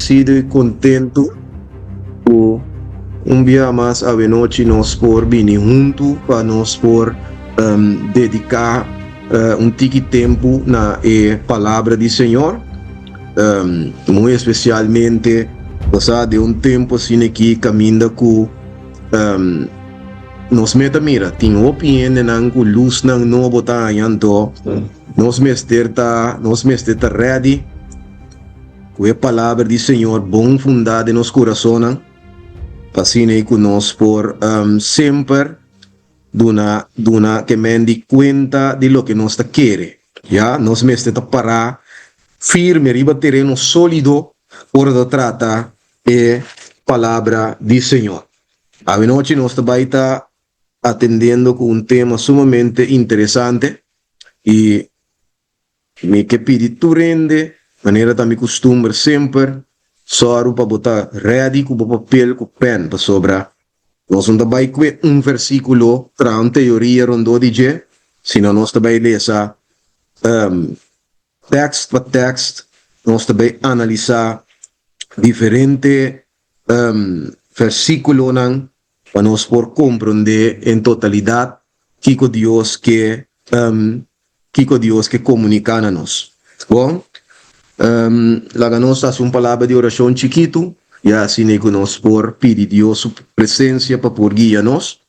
Bendecido y contento cu un bia mas awenochi nos por bini hunto pa nos por dedica un tiki tempo na e palabra di Señor. Muy especialmente pasá den un tempo asina aki caminda cu nos meta mira tin hopi hendenan cu luznan nobo ta haña, anto nos mester ta ready ku e palabra di Señor bon fundá den nos kurasonnan, pa asina ku nos por semper duna ke men di kuenta di loke nos ta kere. Ya, nos mester ta pará firme riba tereno sólido ora ta trata e palabra di Señor. Anochi nos ta bai ta atendiendo ku un tema sumamente interesante i mi ke pidi tur hende, manera ta mi kustumber semper, sòru pa bo ta ready ku bo papel ku pen, pasobra nos no ta bai ku un versíkulo traha un teoria rondó di dje, sino nos ta bai lesa tekst pa tekst, nos ta bai analisá diferente versíkulonan pa nos por komprondé en totalidat kiko Dios ke komuniká na nos. Bon, laga nos hasi un palabra di orashon chikitu, ya asina ku nos por pidi Dios su presensia pa por guia nos.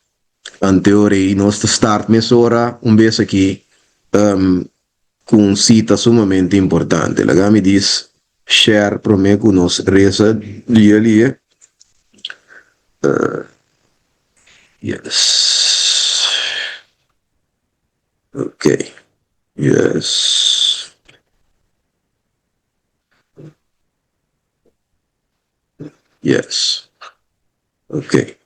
Anto nos ta start mesora un bes aki ku un sita sumamente importante. Laga mi djis share promé ku nos resa dia dia. Yes. Okay. Yes. Yes. Ok.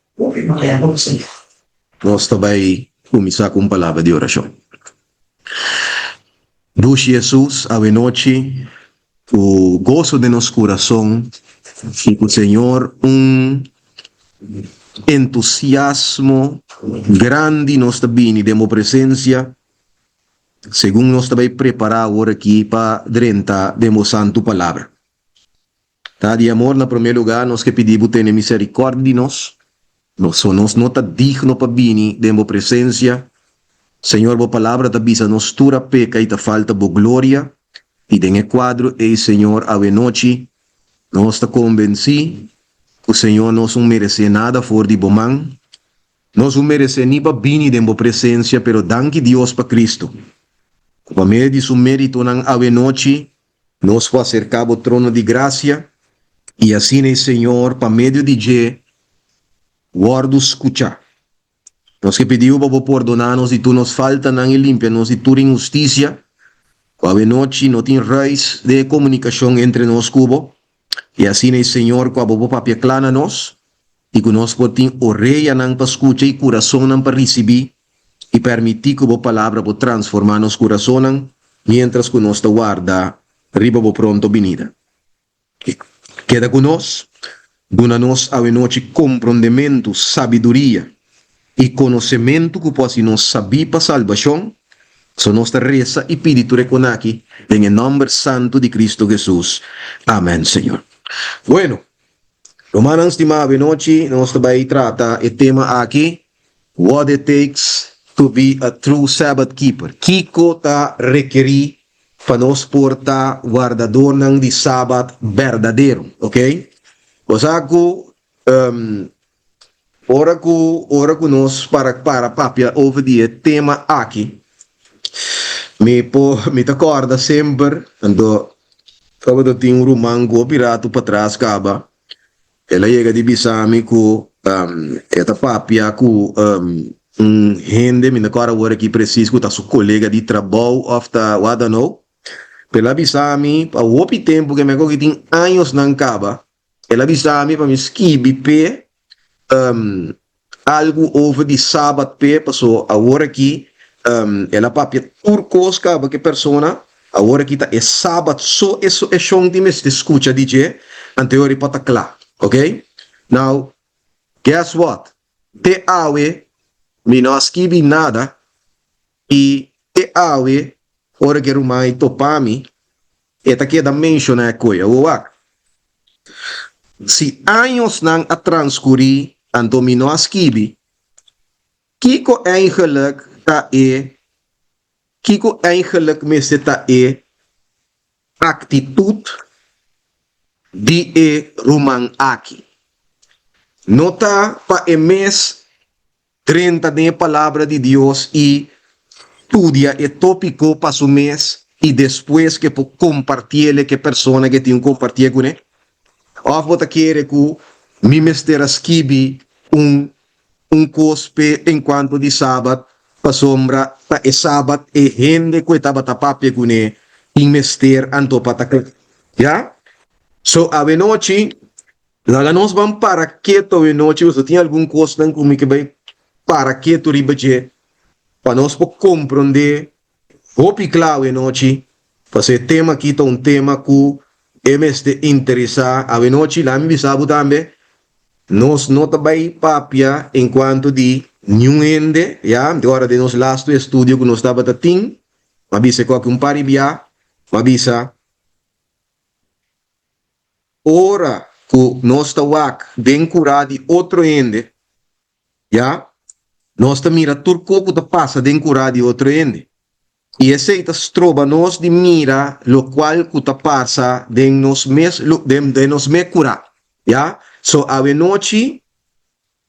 Nos ta bai kuminsá ku un palabra di orashon. Dushi Jesus, awenochi, ku goso den nos kurason i ku Señor un entusiasmo grandi nos ta bini den bo presensia, segun nos ta bai prepará awor aki pa drenta den bo santu palabra. Tata di amor, na promé lugá nos ke pidi bo tene miserikòrdia di nos. Nos no ta digno pa bini den bo presensia. Señor, bo palabra ta bisa nos tur a peka i ta falta bo gloria. I den e kuadro ei, Señor, awenochi, nos ta konvensí ku Señor nos no meresé nada for di bo man. Nos no meresé ni pa bini den bo presensia, pero danki Dios pa Kristu. Ku pa medio di su méritonan awenochi, nos por aserká bo trono di grasia i asina, Señor, pa medio di dje wòrdu skuchá. Nos ke pidi pa bo pordoná nos di tur nos faltanan i limpia nos di tur inhustisia. Ku awenochi no tin ruis di komunikashon entre nos ku bo. I asina, Señor, ku abo por papia kla na nos i ku nos por tin oreanan pa skucha i kurasonnan pa risibí i permití ku bo palabra por transformá nos kurasonnan mientras ku nos ta warda riba bo pronto binida. Keda ku nos, duna nos awenochi komprondementu, sabiduria i konosementu ku por hasi nos sabí pa salbashon. So nos ta resa i pidi tur e kosnan aki den e nòmber santu di Kristu Jesus. Amèn, Señor. Bueno, rumannan stimá, awenochi nos ta bai trata e tema aki, "What it takes to be a true Sabbath keeper." Kiko ta rekerí pa nos por ta wardadornan di Sabat berdadero, ok? Osea ku ora ku nos para papia over di e tema aki, mi ta kòrda semper, anto tabata tin un ruman ku hopi ratu patras kaba, el a yega di bisa mi ku e ta papia ku un hende, mi no ta kòrda awor aki presis ku ta su kolega di trabou òf ta what I don't know, pero el a bisa mi pa hopi tempu ku mi a tin añosnan kaba, el a bisa mi pa mi skibi p'e algu over di Sabat p'e, paso awor aki el a papia tur kos kaba ku e persona, awor aki ta e Sabat so e shon tin mester skucha di dje, anto e ora pa ta kla, ok? Now, guess what? Te awe mi no a skibi nada i te awe ora ku e ruman ei topa mi, e ta keda menshoná e kos. Awor wak. Si añosnan a transkurí anto mi no a skibi, kiko eigenlik ta e kiko eigenlik mester ta e aktitut di e ruman aki? No ta pa e mes drenta den e Palabra di Dios i studia e tópiko pa su mes i despues ke por kompartiele ku e persona ke tin ku kompartié kuné? Òf bo ta kere ku mi mester a skibi un un kos p'e enkuanto di Sabat pasobra ta e Sabat e hende ku e tabata papia kuné tin mester anto pa ta kla? Ya? So awenochi Laga nos ban para ketu awenochi, pasobra tin algun kosnan ku mi ke bai para ketu riba dje pa nos por komprondé hopi kla awenochi, pasobra e tema aki ta un tema ku e mester interesá awenochi. Laga mi bisa bo tambe, nos no ta bai papia enkuanto di niun hende, ya, di ora den nos lastu estudio ku nos tabata tin, mi a bisa ku aki un par di bia, mi a bisa. Ora ku nos ta wak den kurá di otro hende, ya, nos ta mira tur ko ku ta pasa den kurá di otro hende. I esei ta stroba nos di mira lokual ku ta pasa den nos mes den nos mes kurá, ya. So awenochi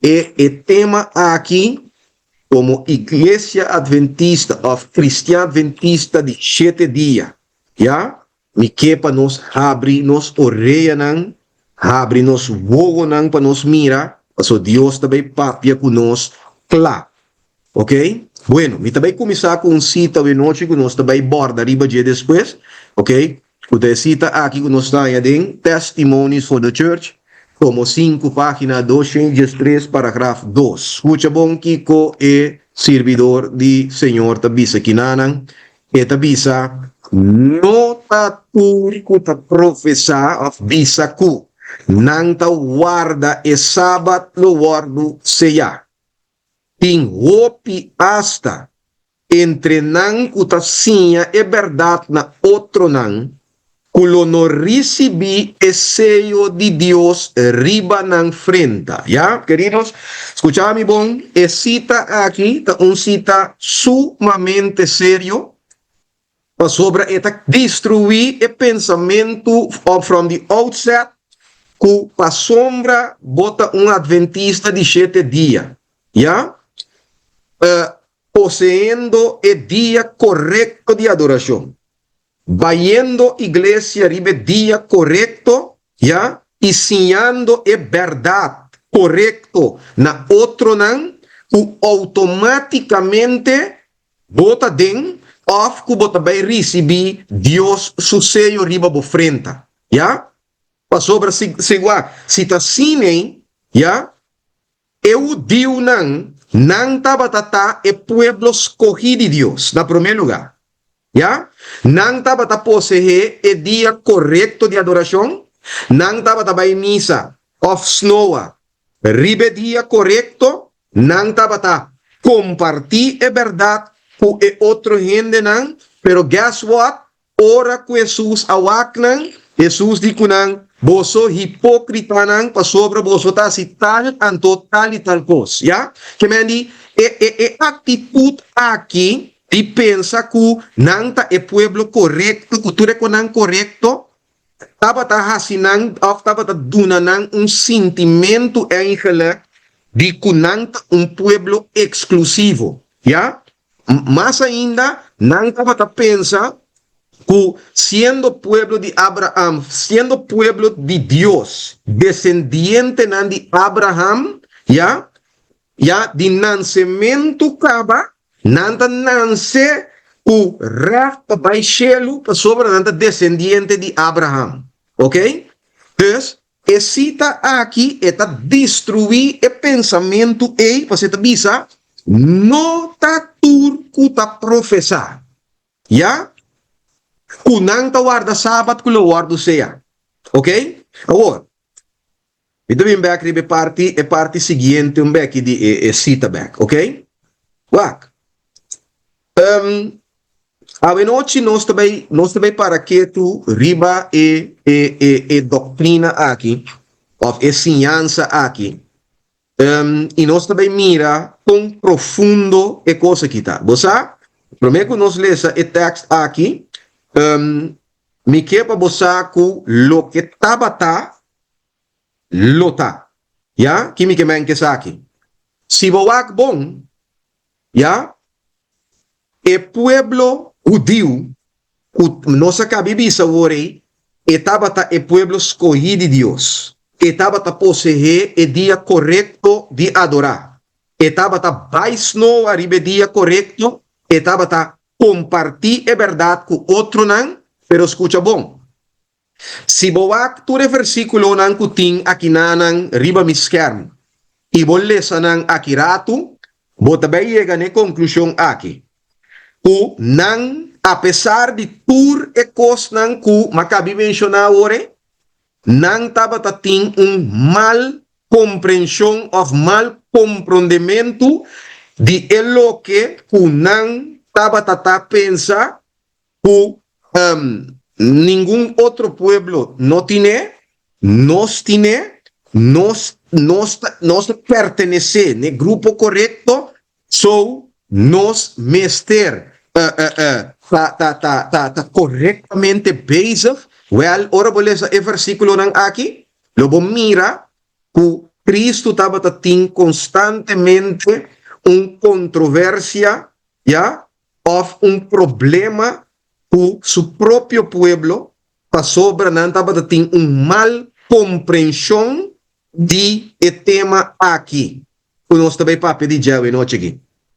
e e tema aki komo Iglesia Adventista òf Kristian Adventista di Shete Dia, ya, Mi ke pa nos habri nos oreanan, habri nos wowonan pa nos mira, pasobra Dios ta bai papia ku nos kla. Ok? Bueno, mi ta bai kuminsá ku un sita awenochi ku nos ta bai bòrda riba dje despues, ok? Ku ta e sita aki ku nos ta haña den Testimonies for the Church, tomo sinku, página 213, paragraf dos. Skucha bon kiko e sirbidor di Señor ta bisa kinanan. E ta bisa, No ta tur ku ta profesá òf bisa ku nan ta warda e Sabat lo wòrdu seyá. Tin hopi asta entre nan ku ta siña e bèrdat na otronan ku lo no risibí e seyo di Dios riba nan frenta. Ya, keridos, skucha mi bon, e sita aki ta un sita sumamente serio, pasobra e ta destruí e pensamentu from the outset ku pasobra bo ta un adventista di shete dia, ya, poseendo e dia korekto di adorashon. Bayendo iglesia riba e dia korekto, ya, i siñando e bèrdat korekto na otronan, ku outomátikamente bo ta den òf ku bo ta bai risibí Dios su seyo riba bo frenta, ya. Pasobra si, si wak, si ta asin'ei, ya, E hudiunan, nan tabata ta e pueblo skohí di Dios, na promé lugá. Ya, nan tabata poseé e dia korekto di adorashon, nan tabata bai misa òf snoa riba e dia korekto, nan tabata kompartí e bèrdat ku e otro hendenan, pero guess what? Ora ku Hesus a wak nan, Hesus di ku nan, Boso hipókritanan, pasobra boso ta hasi tal anto tal i tal kos. Ya? Ke men di, e, e, e aktitut aki di pensa ku nan ta e pueblo korekto, ku tur e konan korekto, tabata hasi nan òf tabata duna nan un sintimentu eigenlik di ku nan ta un pueblo eksklusivo. Ya? Mas ainda, nan tabata pensa ku siendo pueblo di Abraham, siendo pueblo di Dios, desendientenan di Abraham, ya, ya di nansementu kaba, nan ta nanse ku règt pa bai shelu pasobra nan ta desendiente di Abraham. Oke? Dus, E sita aki e ta destruí e pensamentu ei, pasobra e ta bisa, No ta tur ku ta profesá, ya, ku nan ta warda Sabat ku lo wòrdu sea. Oke? Awor, mi ta bin bèk riba e parti, e parti siguiente un bèki di e sita bèk. Oke? Wak. Awenochi nos ta bai nos ta bai para ketu riba e e e e doktrina aki òf e siñansa aki i nos ta bai mira kon profundo e kos aki ta. Bo sa, promé ku nos lesa e tèkst aki, mi ke pa bo sa ku loke tabata lo ta. Ya, ki mi ke men ku esaki? Si bo wak bon, Ya, e pueblo hudiu ku nos a kabi bisa awor ei, e tabata e pueblo skohí di Dios. E tabata poseé e dia korekto di adorá. E tabata bai snoa riba e dia korekto, e tabata kompartí e bèrdat ku otronan. Pero skucha bon, Si bo wak tur e versíkulonan ku tin akinanan riba mi skèrm i bo lesa nan aki ratu, bo ta bai yega n'e konklushon aki, ku nan, apesar di tur e kosnan ku m'a kabi menshoná awor ei, nan tabata tin un mal komprenshon òf mal komprondementu di e loke ku nan tabata ta pensa ku ningun otro pueblo no tine, nos tine, nos nos ta nos ta pertenesé n'e grupo korekto, so nos mester ta ta ta ta ta korektamente bezig. Wèl, ora bo lesa e versíkulonan aki, lo bo mira ku Kristu tabata tin konstantemente un kontroversia, ya, òf un problema ku su propio pueblo pasobra nan tabata tin un mal komprenshon di e tema aki ku nos ta bai papia di dje awenochi aki.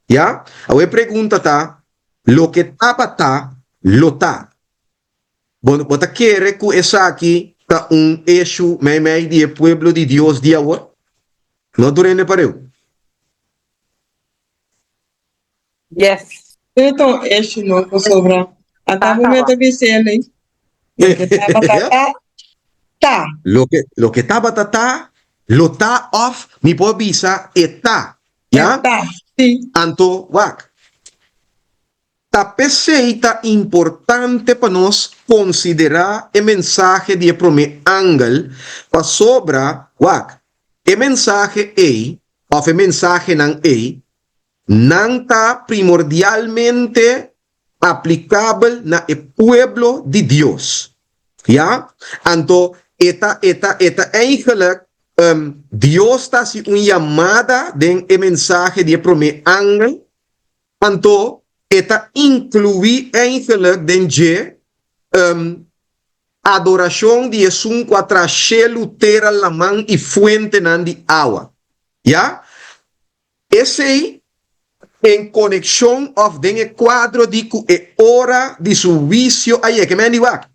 Ya? Awor e pregunta ta, Loke tabata, lo ta. Bo bo ta kere ku esaki ta un eshu meimei di e pueblo di Dios di awor? No tur hende pareu. Yes. E ta un issue no pasobra ata bo meta bis'el loke tabata ta, ta. Loke loke tabata ta, lo ta of mi por bisa e ta. E Ya? ta, si. Anto wak. Ta p'esei ta importante pa nos konsiderá e mensahe di e promé angel pasobra wak e mensahe ei of e mensahenan ei Nan ta primordialmente aplicabel na e pueblo di Dios. Ya? Anto e ta, e ta, e ta eigenlijk, Dios ta haci un yamada den e mensahe di e prome angel, anto e ta inclui eigenlijk den dje, adoracion di esun cu a traha shelu, tera, laman y fuentenan di awa. Ya? Esei en konekshon òf den e kuadro di ku e ora di su huisio a yega. Mende wak.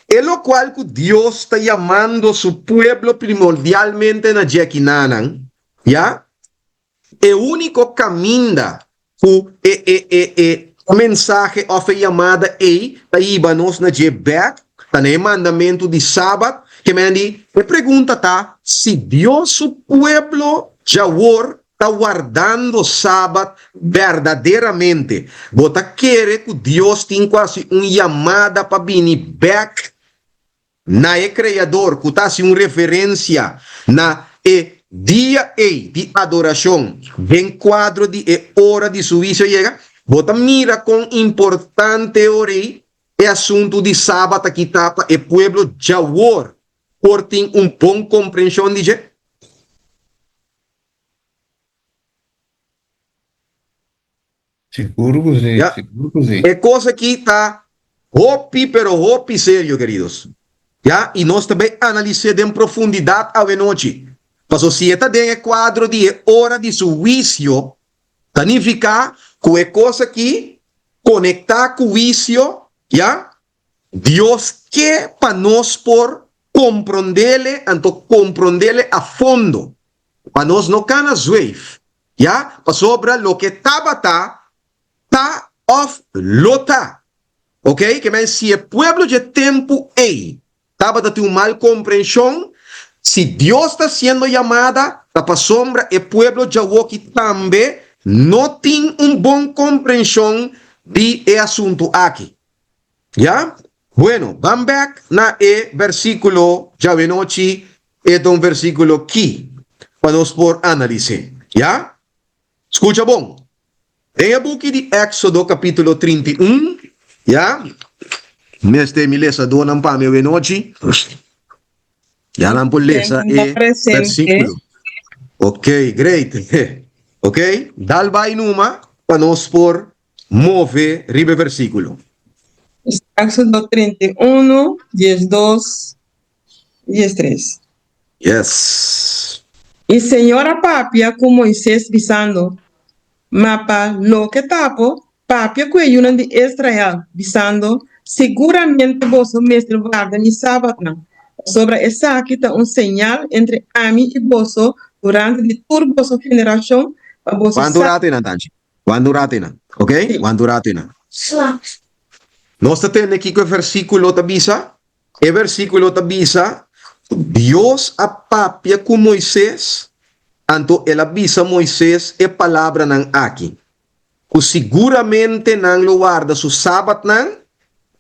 E lokual ku Dios ta yamando su pueblo primordialmente na dje akinanan, ya, e úniko kaminda ku e e e e mensahe òf e yamada ei ta hiba nos na dje bèk ta na e mandamentu di Sabat. Ke men di, e pregunta ta si Dios su pueblo djawor ta wardando Sabat berdaderamente. Bo ta kere ku Dios tin ku hasi un yamada pa bini bèk na e Kreador ku ta hasi un referensia na e dia ei di adorashon den kuadro di e ora di su huisio yega? Bo ta mira kon importante ora ei e asuntu di Sabat aki ta pa e pueblo djawor por tin un bon komprenshon di dje? Sigur ku si, Ya. sigur ku si. E kos aki ta hopi pero hopi serio, keridos. Ya, i nos ta bai analis'é den profundidat awenochi. Paso si e ta den e kuadro di e ora di su huisio, ta nifiká ku e kos aki konektá ku huisio, ya, Dios ke pa nos por komprondele, anto komprondele a fondo, pa nos no kana zweef, ya, pasobra loke tabata, ta òf lo ta. Oke, ke men si e pueblo dje tempu ei tabata tin un mal komprenshon, si Dios ta hasiendo yamada, ta pasobra e pueblo djawoki tambe no tin un bon komprenshon. di e asuntu aki. Ya? Bueno, ban bek na e versíkulo djawenochi, e ta un versíkulo ki pa nos por analis'é. Ya? Skucha bon. Den e buki di Éksodo kapítulo 31, ya, mester mi lesadónan pa mi awenochi, ya nan por lesa e versíkulo. Ok, great. Ok, dal bai numa pa nos por move riba e versíkulo. Éksodo 31, 12, 13. Yes. I Señor a papia ku Moises, bisando, Ma pa loke ta bo, papia ku e yunan di Israel, bisando, Siguramente boso mester warda mi sabatnan, pasobra esaki ta un señal entre ami i boso durante di tur boso generashon, pa boso Wanta un sa. rato einan, Tanchi. Wanta un rato einan, ok? Wanta un rato einan. Nos ta tende kiko e versíkulo ta bisa? E versíkulo ta bisa ku Dios a papia ku Moisés, anto el a bisa Moisés e palabranan aki, ku siguramente nan lo warda su sabatnan,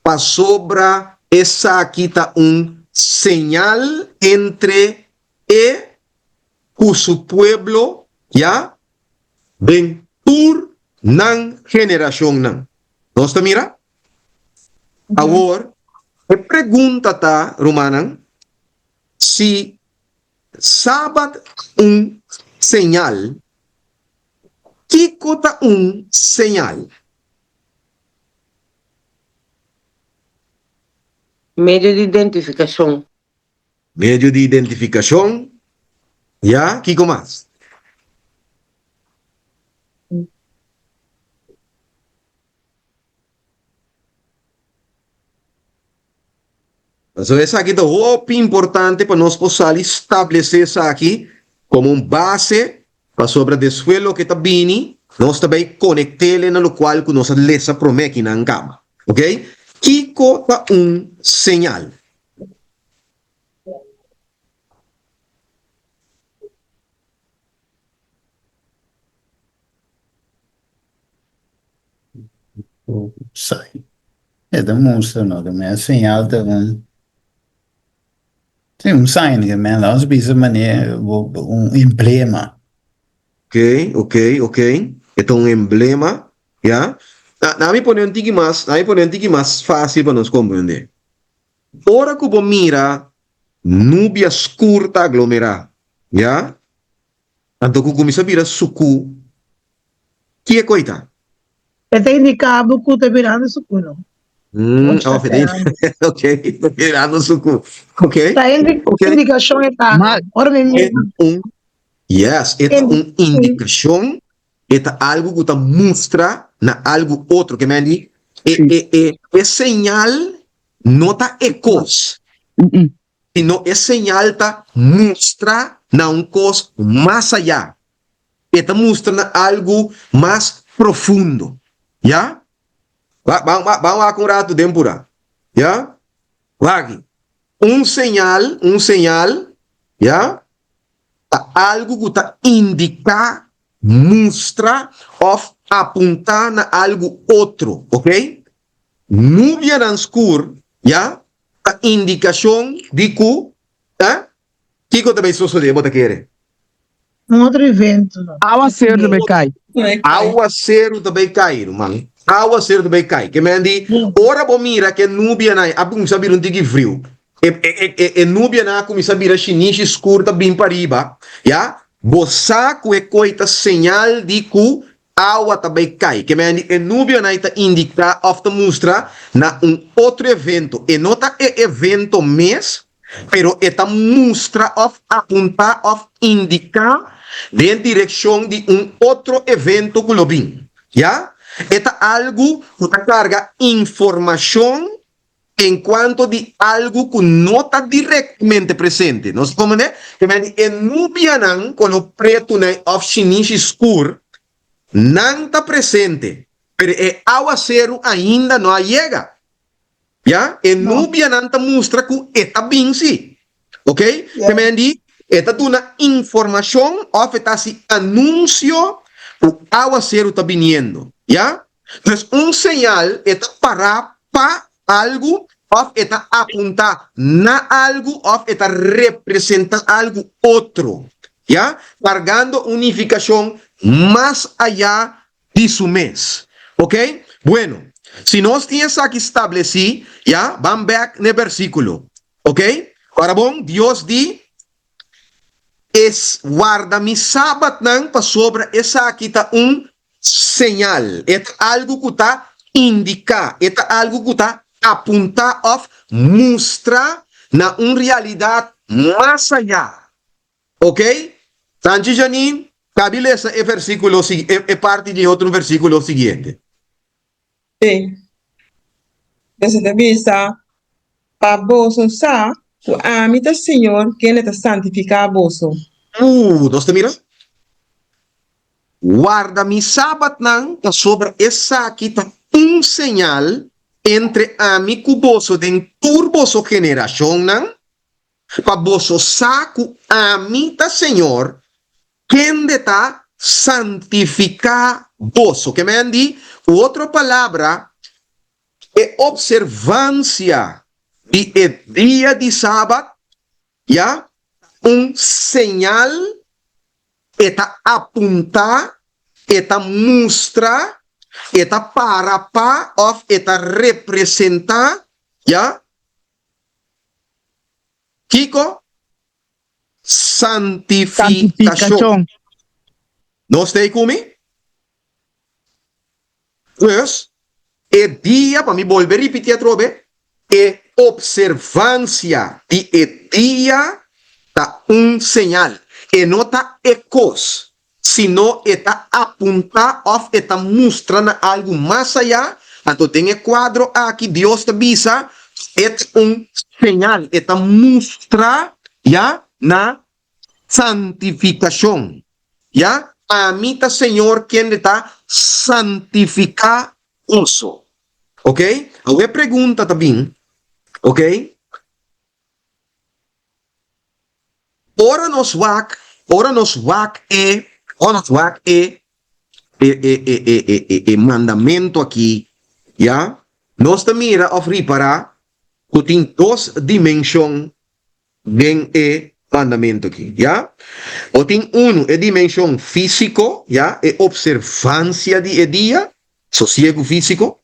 pasobra esaki ta un señal entre e ku su pueblo, ya, den tur nan generashonnan. Nos ta mira? Awor, e pregunta ta, rumannan, si Sabat un señal, kiko ta un señal? Medio di identifikashon. Medio di identifikashon, ya, kiko mas? So esaki ta hopi importante pa nos por sali stablece esaki como un base pasobra despues loke ta bini nos ta bay conectele na locual cu nos a lesa prome kinan caba. Ok? Kico ta un señal? Sai. E ta mustra no ke men señal ta un sí un sign ke men laat ons bisa manera un emblema. Ok, ok, ok. E ta un emblema, ya. Na, na mi pone un tiki mas, na mi pone un tiki mas fácil pa nos comprende. Ora ku bo mira nubia skur ta aglomerá, ya. Anto ku kuminsá bira sukú, ki e koi ta? E ta indiká bo ku ta birando sukú, no? Mm, oh, ok, ta birando sukú. Ok. Ta indikashon e ta. Ora mi mira. Un, yes, e ta un indikashon, e ta algu ku ta mustra na algu otro. Ke men di, e, e, e, e señal no ta e kos. Sino e señal ta mustra na un kos mas ayá. E ta mustra na algu mas profundo. Ya? Ban, ban, ban wak un ratu den pura. Ya? Wak aki. Un señal, un señal, ya, ta algu ku ta indiká, mustra òf apuntá na algu otro. Oké? Nubianan skur, ya, Ta indikashon di ku ta kiko ta bay sosodé, bo ta kere? Un otro evento. Awaseru ta bay kai. Awaseru ta bay kai, ruman. Awaseru ta bay kai. Ke men di, ora bo mira ke nubianan a kuminsá bira un tiki friu, e, e, e, e nubianan a kuminsá bira shinishi skur ta bin pariba, ya, bo sa ku e koi ta señal di ku Awa ta bai kai. Ke mende e nubionan ta indiká òf ta mustra na un otro evento. E no ta e evento mes, pero e ta mustra òf apuntá òf indiká den direkshon di un otro evento ku lo bin. Ya? E ta algu ku ta karga informashon en cuanto di algu cu no ta directamente presente. Nos ta comprende? Te mende e nubianan color pretunan of shinishi scur, nan ta presente, pero e awaceru ainda no a yega. Ya? E nubianan ta mustra cu e ta bin si. Ok? Te mende e ta duna informacion of e ta haci anuncio cu awaceru ta biniendo. Ya? Dus un señal e ta pará pa algu òf e ta apuntá na algu òf e ta representá algu otro, ya, kargando un nifikashon mas ayá di su mes. Ok? Bueno, si nos tin esaki stablesí, ya, ban bèk n'e versíkulo. Ok? Ora bon, Dios di, Es warda mi sabatnan pasobra esaki ta un señal. E ta algu ku ta indiká, e ta algu ku ta apuntá òf mustra na un realidat mas ayá. Ok? Tanchi Janine, kabi lesa e versíkulo e parti di e otro versíkulo siguiente. Sí. Boso ta bisa, Pa boso sa ku ami ta Señor kende ta santifiká boso. Nos ta mira? Warda mi sabatnan, pasobra esaki ta un señal entre ami ku boso den tur boso generashonnan, Pa boso sa ku ami ta Señor, kende ta santifiká boso. Ke men di? Ku otro palabra, e opservansia di e dia di Sabat ya un señal, e ta apuntá, e ta mustra, e ta para pa òf e ta representá ya Kiko? Santifikashon. Santifikashon. Nos ta ei ku mi? Dus, e dia, pa mi bolbe ripití atrobe, e opservansia di e dia ta un señal. E no ta e kos, sino e ta apuntá òf e ta mustra na algu mas ayá, anto den e kuadro aki Dios ta bisa e ta un señal, e ta mustra ya na santifikashon, ya, Ami ta Señor kende ta santifiká boso. Oke, awor e pregunta ta bin, oke. Ora nos wak, ora nos wak e, ora nos wak e, e, e, e, e, e, e, e mandamento aki, ya, nos ta mira of ripará ku tin dos dimenshon den e mandamento aki, ya. Bo tin unu, e dimenshon físiko, ya, e opservansia di e dia, sosiegu físiko.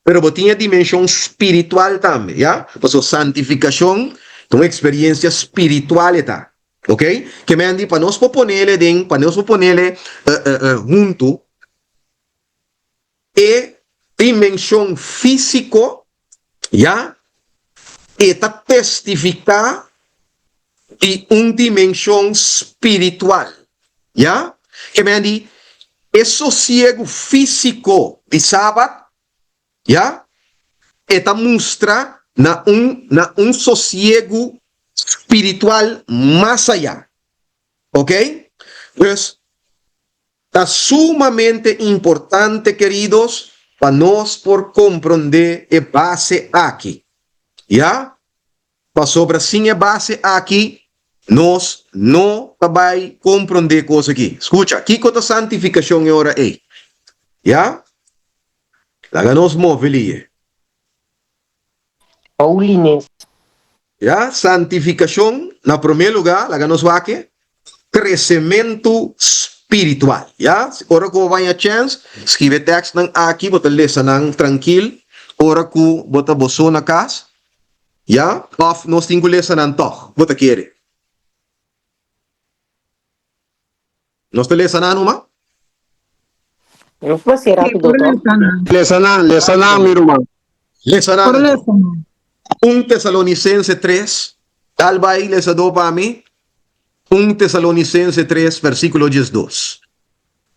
Pero bo tin e dimenshon spiritual tambe, ya? Pasobra santifikashon ta un eksperiencia spiritual e ta, ok? Ke men di pa nos por ponele den, pa nos por ponele huntu, e dimenshon físiko, ya, e ta testifiká di un dimenshon spiritual, ya. Ke men di e sosiegu físiko di Sabat, ya, e ta mustra na un na un sosiegu spiritual mas ayá. Ok? Dus, ta sumamente importante, keridos, pa nos por komprondé e base aki. Ya. Pasobra sin e base aki nos no ta bai komprondé kos aki. Skucha, kiko ta santifikashon e ora ei? Ya? Laga nos move liye. Holiness. Ya, santifikashon, na promé lugá, laga nos wak e kresementu spiritual. Ya, ora ku bo baña chèns, skibi e tèkstnan aki, bo ta lesa nan trankil ora ku bo ta bo so na kas. Ya, òf nos tin ku lesa nan tòg, bo ta kere? Nos ta lesa nan numa? Nos por hasi rápido Por tòg. lesa nan. Lesa nan, lesa nan, mi ruman. Lesa nan Por anto. lesa nan. 1 Tesalonisense 3, dal bai lesadó pa mi. 1 Tesalonisense 3, versíkulo 12.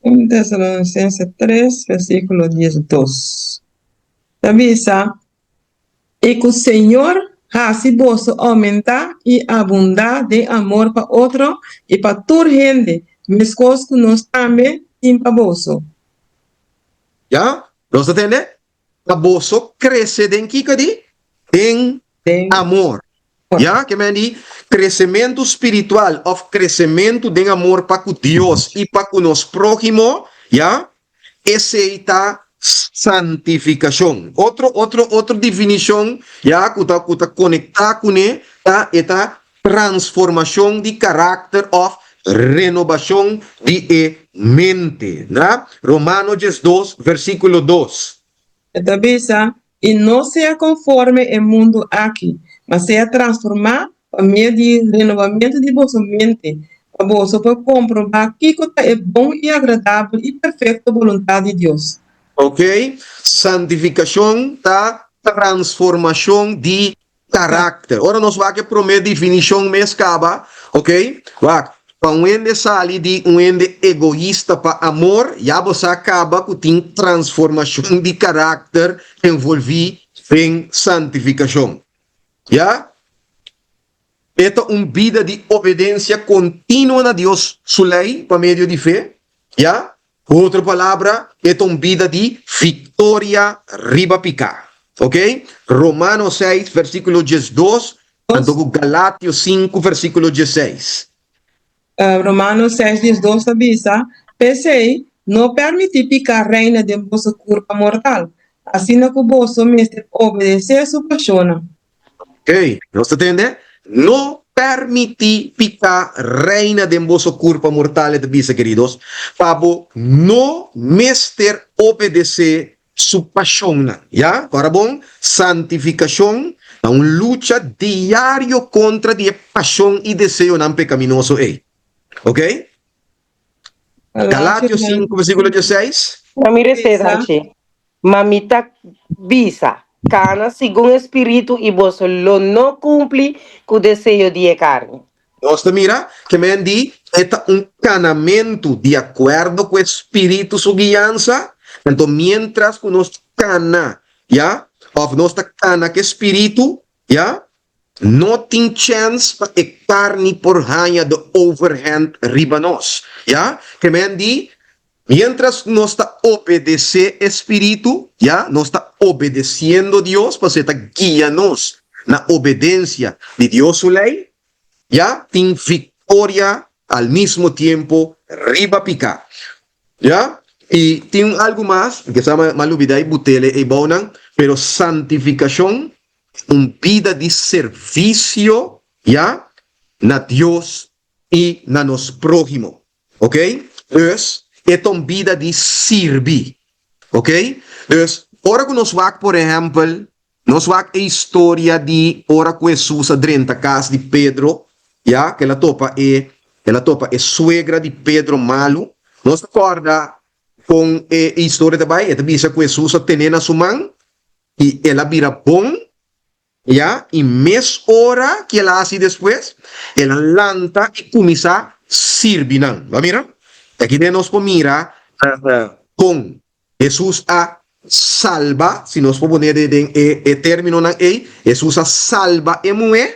1 Tesalonisense 3, versíkulo 12. Ta bisa, I ku Señor hasi boso oumentá i abundá den amor pa otro i pa tur hende, meskos ku nos tambe tin pa boso. Ya, nos ta tende? Pa boso krese den kiko di? Den amor. Ya, ke men di kresementu spiritual òf kresementu den amor pa ku Dios i pa ku nos próhimo, ya, esei ta. Santifikashon. Otro otro otro definishon ya ku ta ku ta konektá kuné ta e ta transformashon di karakter òf renobashon di e mente. Na Romano 12 versíkulo 2. E ta bisa, I no sea konforme e mundu aki, ma sea transformá pa medio di renobamentu di boso mente, pa boso por komprobá kiko ta e bon i agradabel i perfekto boluntat di Dios. Ok, santifikashon ta transformashon di karakter. Ora nos wak e promé definishon mes kaba, ok, wak, pa un hende sali di un hende egoista pa amor, ya bo sa kaba ku tin transformashon di karakter envolví den santifikashon. Ya? E ta un bida di obedensia kontinuo na Dios su lei pa medio di fe. Ya? Ku otro palabra, e ta un bida di viktoria riba piká. Ok? Romano seis, versíkulo 12, anto ku Galatio sinku, versíkulo 16. Romano seis, 12 ta bisa, P'esei, no permití piká reina den boso kurpa mortal, asina ku boso mester obedesé su pashonnan. Ok, nos ta tende? No permití piká reina den boso kurpa mortal, e ta bisa, keridos, pa bo no mester obedesé su pashonnan. Ya? Ora bon, santifikashon ta un lucha diario kontra di e pashon i deseonan pekaminoso ei. Ok? Galatio 5, versíkulo 16. Na mi reseta, Che. Ma mi ta bisa, kana segun e spiritu i boso lo no kumpli ku deseo di e karni. Nos ta mira ke men di e ta un kanamentu di akuerdo ku e spiritu su guiansa, anto miéntras ku nos kana, ya, òf nos ta kana ku e spiritu, ya, no tin chèns pa e karni por haña de overhand riba nos, ya. Ke men di miéntras nos ta obedesé e spiritu, ya, nos ta obedesiendo Dios, pasobra e ta guia nos na obedensia di Dios su lei, ya, tin viktoria al mismo tiempo riba piká. Ya, i tin un algu mas, mi ke sa m'a lubidá i but'el ei bounan, pero santifikashon, un bida di servisio, ya, na Dios i na nos próhimo. Ok? Dus, e ta un bida di sirbi. Ok? Dus, ora ku nos wak, por ehèmpel, nos wak e historia di ora ku Hesus a drenta kas di Pedro, ya, ku el a topa e, el a topa e suegra di Pedro malu. Nos ta kòrda kon e historia ta bai? E ta bisa ku Hesus a ten'é na su man i el a bira bon. Ya, i mes ora ki el a hasi despues, el a lanta i kuminsá sirbi nan. Bo a mira? Aki den nos por mira kon Hesus a salba, si nos por pone den e términonan ei, Hesus a salba e muhé,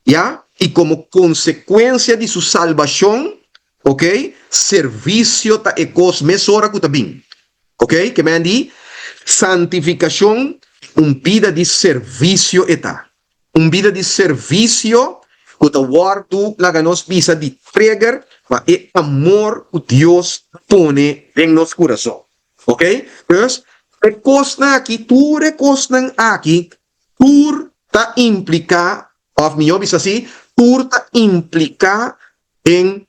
ya, i komo konsekuensia di su salbashon, Oke, servisio ta e kos mesora ku ta bin. Oke, ke men di santifikashon un bida di servisio e ta. Un bida di servisio ku ta wòrdu, laga nos bisa, di trigger pa e amor ku Dios a pone den nos kurason. Oke, dus e kosnan aki, tur e kosnan aki, tur ta impliká, òf mihó bisa así, tur ta impliká den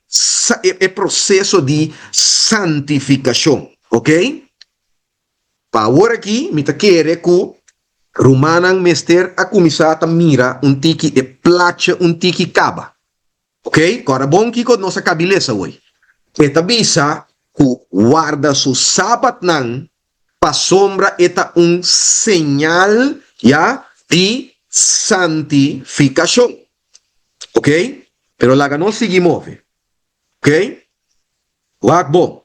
e proseso di santifikashon, ok. Pa awor aki mi ta kere ku rumannan mester a kuminsá ta mira un tiki e plachi un tiki kaba, ok. Kòrda bon kiko nos a kabi lesa awor. E ta bisa ku warda su sabatnan pasobra e ta un señal ya di santifikashon. Ok, pero laga nos sigui move. Ok, wak bon.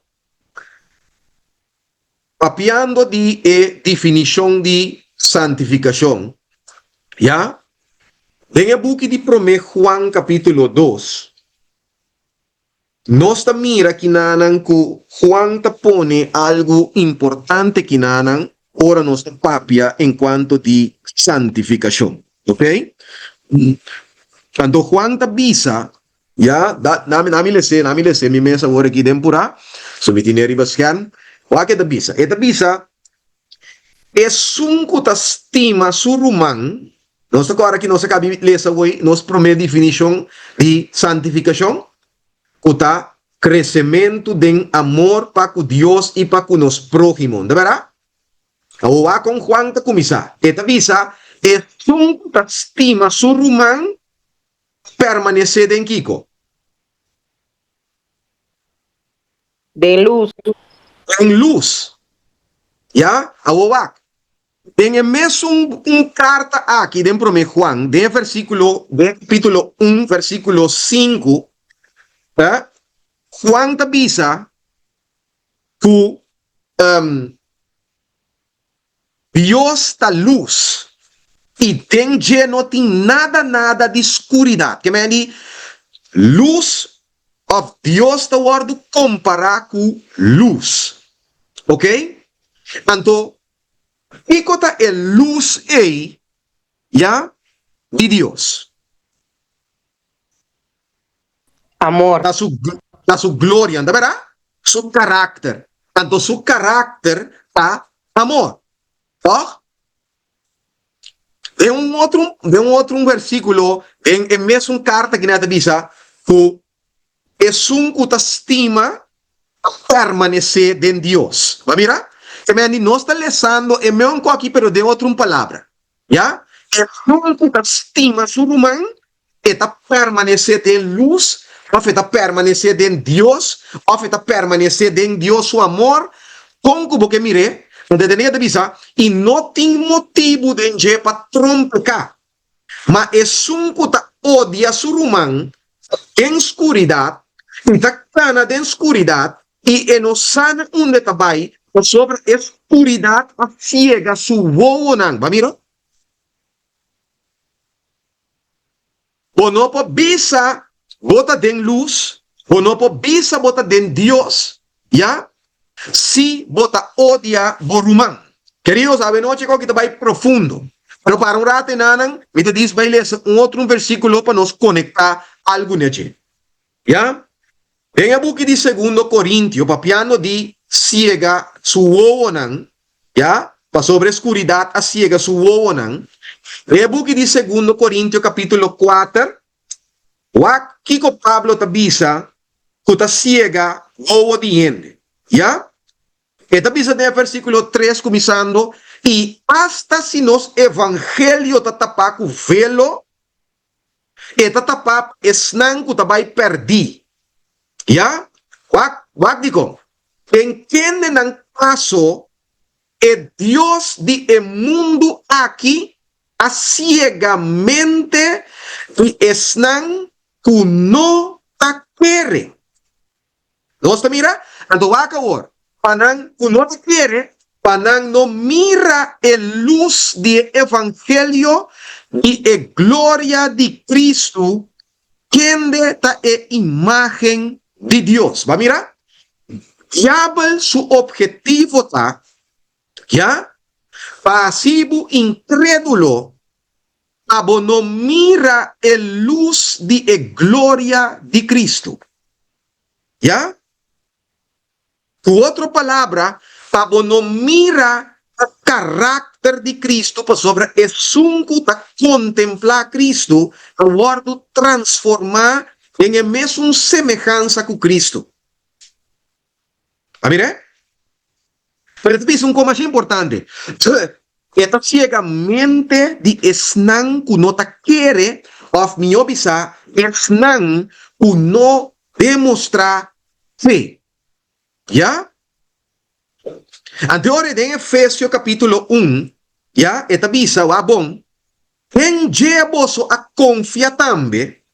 Papiando di e definishon di santifikashon, ya, den e buki di Promé Juan kapítulo 2, Nos ta mira kinanan ku Juan ta pone algu importante kinanan ora nos ta papia enkuanto di santifikashon. Ok? Anto Juan ta bisa, ya, da, nami, nami les'é, nami les'é mi mes awor aki den purá, so mi tine riba skerm. Wak e ta bisa? E ta bisa. Esun ku ta stima su ruman, nos ta kòrda ki nos a kabi lesa awor nos promé definishon di santifikashon, ku ta kresementu den amor pa ku Dios i pa ku nos próhimo. Ta bèrdat? Awor wak kon Juan ta kuminsá. E ta bisa, Esun ku ta stima su ruman permanesé den kiko? Den lus. Den lus. Ya, awor wak. Den e mesun un karta aki den Promé Juan, den e versíkulo, den e kapítulo un, versíkulo sinku, Juan ta bisa ku Dios ta lus, i den dje no tin nada nada di skuridat. Ke men di lus òf Dios ta wòrdu kompará ku lus. Oke? Anto, kiko ta e lus ei, ya, di Dios? Amor. Ta su, ta su gloria, ta berdad? Su karakter. Anto su karakter ta amor. Toch? Den un otro, den un otro un versículo, den e mesun karta kina ta bisa ku esun ku ta stima ta permanesé den Dios. Bo a mira? Te meen di nos ta lesando e meun ku aki pero den otro un palabra. Ya? Esun ku ta stima su ruman E ta permanesé den lus, òf e ta permanesé den Dios, òf e ta permanesé den Dios su amor, kon ku bo ke mir'é? Anto e tene ta bisa, I no tin motibu den dje pa trompeká. Ma esun ku ta odia su ruman ta den skuridat i ta kana den skuridat, i e no sa na unda e ta bai, pasobra e skuridat a siega su wowonan. Bo a mira? Bo no por bisa bo ta den lus, bo no por bisa bo ta den Dios, ya, si bo ta odia bo ruman. Keridos, awenochi ku aki ta bai profundo, pero para un rato enanan mi ta dis bai lesa un otro un versíkulo pa nos konektá algu n'e dje. Ya, den e buki di Segundo Korintio, papiando di siega su wowonan, ya, pasobra e skuridat a siega su wowonan, den e buki di Segundo Korintio kapítulo kuater, wak kiko Pablo ta bisa ku ta siega wowo di hende, ya. E ta bisa den e versíkulo tres kuminsando, I asta si nos evangelio ta tapá ku velo, E ta tapá pa esnan ku ta bai pèrdí. Ya, wak, wak dikon. Den kende nan kaso e dios di e mundu aki a siega mente di esnan ku no ta kere. Nos ta mira? Anto wak awor, pa nan ku no ta kere, pa nan no mira e lus di e evangelio di e gloria di Kristu, kende ta e imágen di Dios. Bo a mira? Diabel su ophetivo ta, ya, pa hasi bo inkrédulo, pa bo no mira e lus di e gloria di Kristu. Ya? Ku otro palabra, pa bo no mira e karakter di Kristu, pasobra esun ku ta kontemplá Kristu ta wòrdu transformá den e mesun semehansa ku Kristu. A mir'é? Pero e ta bisa un kos masha importante, E ta ciega mente di esnan ku no ta kere, òf mihó bisá, esnan ku no demostrá fe. Ya? Anto ora den Efesio kapítulo un, ya, e ta bisa, wak bon, Den dje boso a konfia tambe,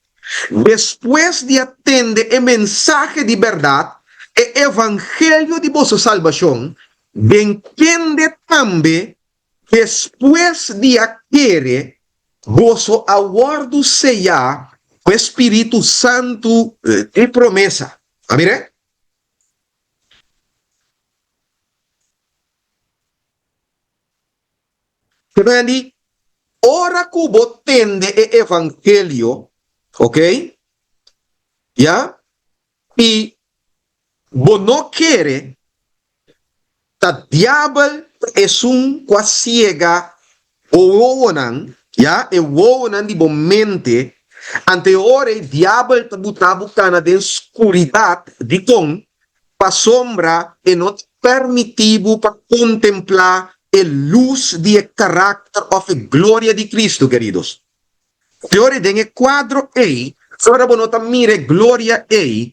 despues di a tende e mensahe di bèrdat, e evangelio di boso salbashon, den kende tambe, despues di a kere, boso a wòrdu seyá ku e spiritu santu di promesa. A mir'é? Randy, ora ku bo tende e evangelio, ok, ya, i bo no kere, ta diabel. ta esun ku a siega bo wowonan, ya, e wowonan di bo mente, anto e ora ei diabel ta buta bo kana den skuridat. Dikon? Pasobra e no ta permití bo pa kontemplá e lus di e karakter òf e gloria di Kristu, keridos. Te ora den e kuadro ei, ora bo no ta mira e gloria ei,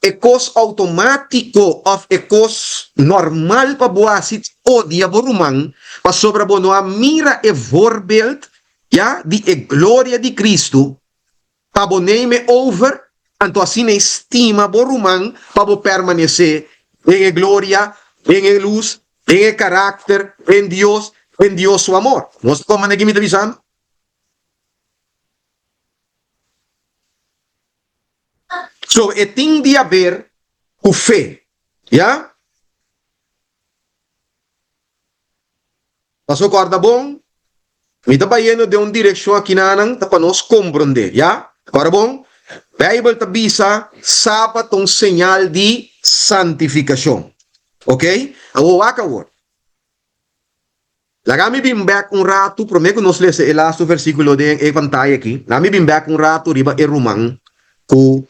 e kos outomátiko òf e kos normal pa bo hasi ta odia bo ruman pasobra bo no a mira e voorbeeld, ya, di e gloria di Kristu pa bo neem e over, anto asina e stima bo ruman pa bo permanesé den e gloria, den e lus, den e karakter, den Dios, den Dios su amor. Nos ta komprendé ki mi ta bisando? So e tin di haber ku fe, ya? Paso kòrda bon, mi ta bayendo den un direkshon akinanan ta pa nos komprondé, ya? Kòrda bon, Beibel ta bisa Sabat ta un señal di santifikashon. Oke? Awor wak awor. Laga mi bin bek un ratu promé ku nos lesa e lastu versíkulo den e pantaya aki. Laga mi bin bek un ratu riba e ruman ku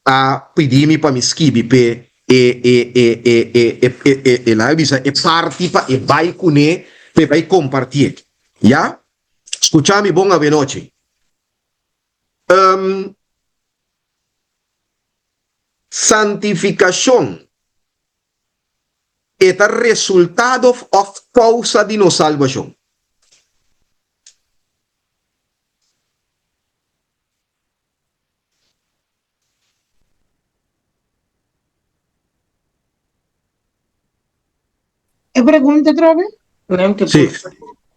a pidi mi pa mi skibi p'e e e e e e e e e e laga mi bisa e parti pa e bai kuné pa e bai kompartié. Ya? Skucha mi bon awenochi. Um, santifikashon. E ta resultado òf kousa di nos salbashon. E pregunta atrobe? Sí.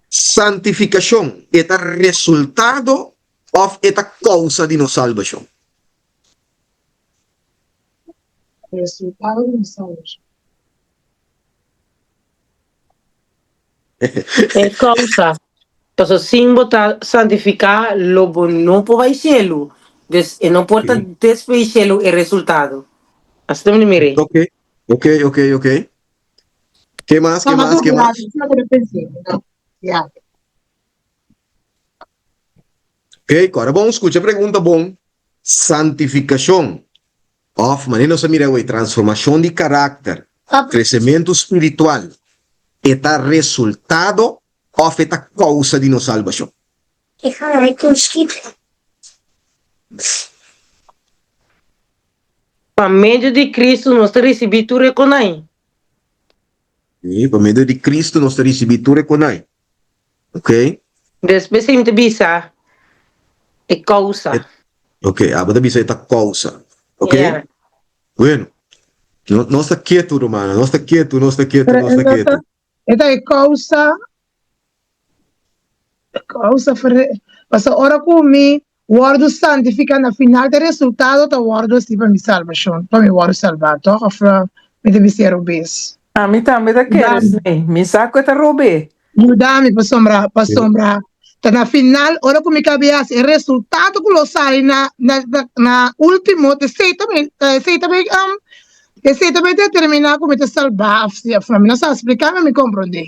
Santifikashon, e ta resultado òf e ta kousa di nos salbashon? Resultado di nos salbashon. E kousa. Pasobra sin bo ta santifiká lo bo no por bai shelu. Dus e no por ta despues di shelu e resultado. Asina mi mir'é. Ok, ok, ok, ok. Ke mas, ke mas, ke mas? Ya. Ok, kòrda bon, skucha e pregunta bon. Santifikashon, òf manera nos a mira awor, transformashon di karakter, kresementu spiritual, e ta resultado òf e ta kousa di nos salbashon? Pa medio di Kristu nos ta risibí tur e konai. Sí, pa medio di Kristu nos ta risibí tur e konai. Ok. Despues mi ta bisa e kousa. Ok, abo ta bisa e ta kousa. Ok. Yeah. Bueno, no, nos ta ketu, rumannan. Nos ta ketu, nos ta ketu, nos ta ketu. E ta e kousa, e kousa, pasobra ora ku mi Wòrdu santifiká na final ta resultado ta wòrdu hasi pa mi salbashon, pa mi wòrdu salbá, tòg? Òf mi ta bis'é robes? Ami tambe ta kere esei. Mi sa ku e ta rob'é. Yuda mi pasobra, pasobra ta na final ora ku mi kab'é hasi e resultado ku lo sali na na na último ta esei ta mi ta esei ta mi esei ta mi determiná ku mi ta salbá òf si òf no. Mi no sa spliká mi, mi komprondé.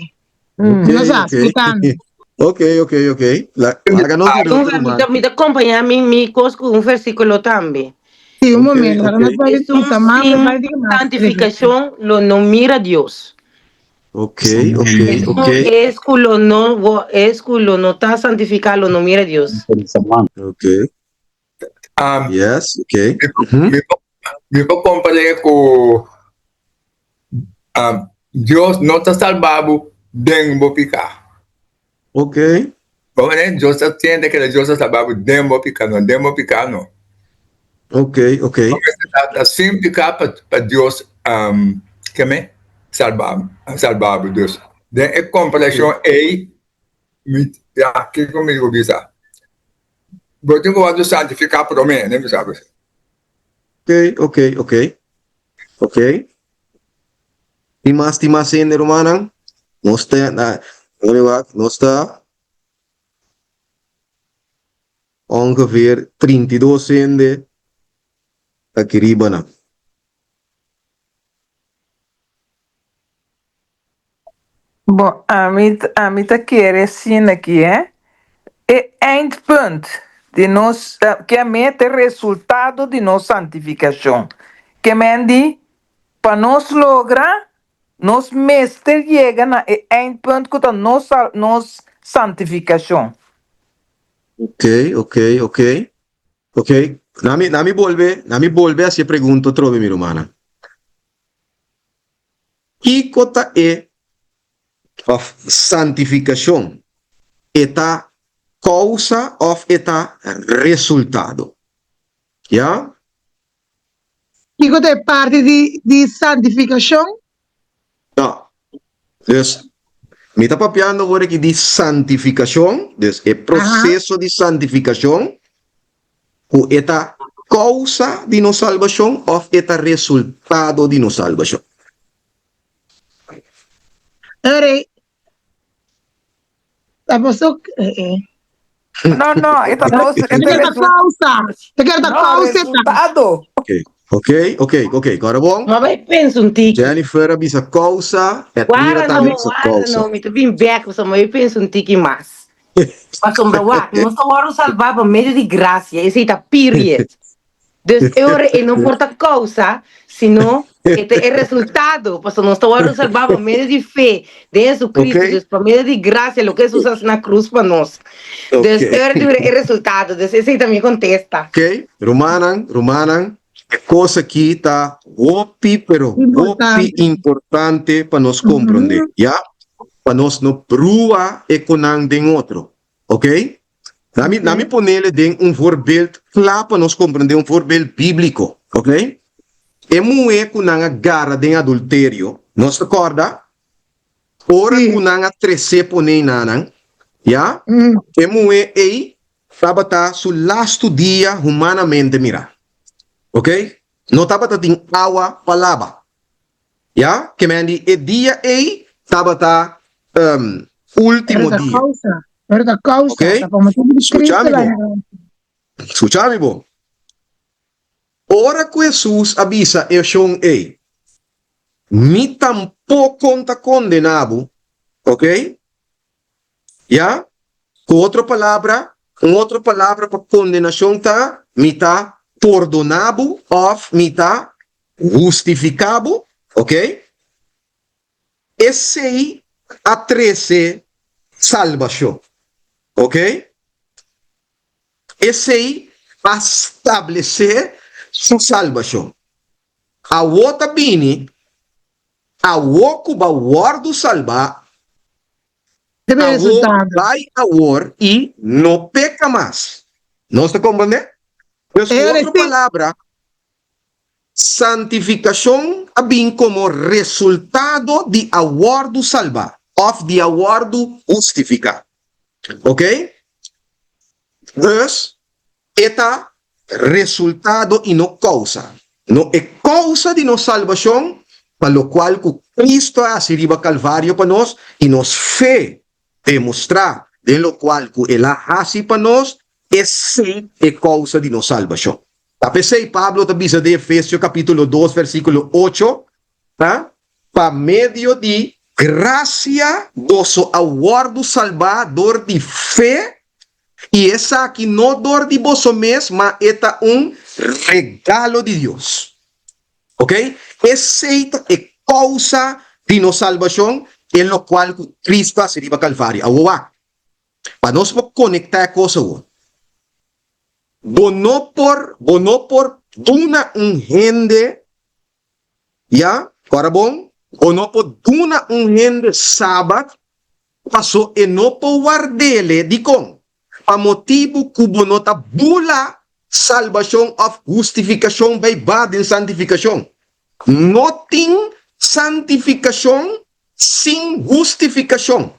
Ok, No sa, ok. spliká mi. Ok, ok, ok. La, laga nos mira Un otro ver, mi ruman. ta, mi ta acompañá mi, mi kos ku un versíkulo tambe. Sí, un Ok, momento, ahora ok. nos bai Esun bisa mas, sin bai di mas. santifikashon lo no mira Dios. Ok, ok, Esun ok. es ku lo no wo, es ku lo no ta santifiká lo no mira Dios. Ok. Um, Yes, ok. mi, Mhm. mi, mi por kompar'é ku um, Dios no ta salba bo den bo piká. Ok. Bo manera Dios ta siente keda Dios ta salba bo den bo piká, no den bo piká no. Ok, ok. Bo mester ta, ta sin piká pa, pa Dios um, keme salba, salba bo. Dus den e komparashon ei, mi, ya, kiko mi por bisa? Bo tin ku wòrdu santifiká promé, ne mi sabi. Ok, ok, ok. Ok. Tin mas, tin mas hende, rumannan? Nos ta, na, mi wak, nos ta ongeveer 32 hende aki riba nan. Bon, ami ami ta kere asina aki, eh. E eindpunt di nos, ke mete resultado di nos santifikashon. Ke men di, pa nos logra, nos mester yega na e eindpunt ku ta nos nos santifikashon. Ok, ok, ok. Ok, na mi, na mi bolbe, na mi bolbe hasi e pregunta otrobe, mi rumannan. Kiko ta e òf santifikashon? E ta kousa òf e ta resultado? Ya? Kiko ta e parti di di santifikashon? No. Dus, mi ta papiando awor aki di santifikashon, dus e proseso di santifikashon ku e ta kousa di nos salbashon òf e ta resultado di nos salbashon? Ere, ta paso, eh, eh. No, no, e ta nos, e ta Te ta resu- kousa, te ta no, kousa ta. resultado. Ok, ok, ok, ok. Kòrda bon? Ma bai pensa un tiki. Jennifer a bisa kousa, Edmira Guarda tambe no, a bisa guarda kousa. no, mi ta bin bek, pasobra mi bai pensa un tiki mas. Pasobra wak, nos ta wòrdu salbá pa medio di grasia, esei ta period. Dus e ora e no por ta kousa, sino e ta e resultado, pasobra nos ta wòrdu salbá pa medio di fe den Jesucristo, Ok. dus pa medio di grasia, loke Hesus hasi na krus pa nos. Dus Ok. e ora dura e resultado, dus esei ta mi kontesta. Ok, rumannan, rumannan, e kos aki ta hopi, pero hopi Importante. importante pa nos komprondé, ya? Pa nos no brua e konan den otro, ok? Na mi, na mi ponele den un voorbeeld kla pa nos komprondé, un voorbeeld bíbliko, ok? E muhé ku nan a gara den adulterio, nos ta kòrda? Ora Sí. ku nan a tresé pon'é na nan, ya? Mm. E muhé ei tabata su lastu dia humanamente mirá, ok? No tabata tin awa pa laba. Ya, ke men di e dia ei tabata um, Pero último ta dia. causa, pero ta causa, Ok? ta pa motibu di Skucha Cristo mi la bon. hera. Skucha mi bon. Ora ku Hesus a bisa e shon ei, Mi tampoko ta kondená bo, ok? Ya? Ku otro palabra, un otro palabra pa kondenashon ta, mi ta pordoná bo òf mi ta hustifiká bo, ok? Esei a trese salbashon, ok? Esei a stablesé su salbashon. Awor ta bini, awor ku bo a wòrdu salbá, Debe awor resultado. bai awor i no peka mas. Nos ta komprendé? Dus ku E otro resi- palabra, santifikashon a bin komo resultado di a wòrdu salbá òf di a wòrdu hustifiká. Ok? Dus, e ta resultado i no kousa. No e kousa di nos salbashon pa lokual ku Kristu a hasi riba Kalvario pa nos i nos fe demostrá den lokual ku El a hasi pa nos, esei e kousa di nos salbashon. Ta p'esei Pablo ta bisa den Efesio kapítulo dos versíkulo ocho, Ta pa medio di grasia boso a wòrdu salbá dor di fe, i esaki no dor di boso mes, ma e ta un regalo di Dios. Ok? Esei ta e kousa di nos salbashon, e lokual ku Kristu a hasi riba Kalvario. Awor wak, pa nos por konektá e kos awor, bo no por, bo no por duna un hende Ya, ora bon, bo no por duna un hende Sabat paso e no por ward'ele. Dikon? Pa motibu ku bo no ta bula salbashon òf hustifikashon bai ba den santifikashon. No tin santifikashon sin hustifikashon.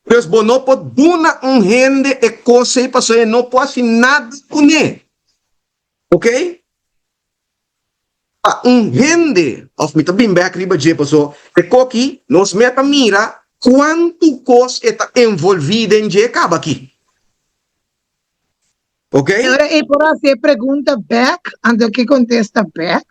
Pues bo no por duna un hende e kos ei paso e no por hasi nada kuné. Ok? Pa un hende, of mi ta bin bek riba dje paso e koki nos meta mira kuantu kos e ta envolvi den dje kaba aki. Ok? E ora ei por hasi e pregunta bek, anto ke kontesta bek?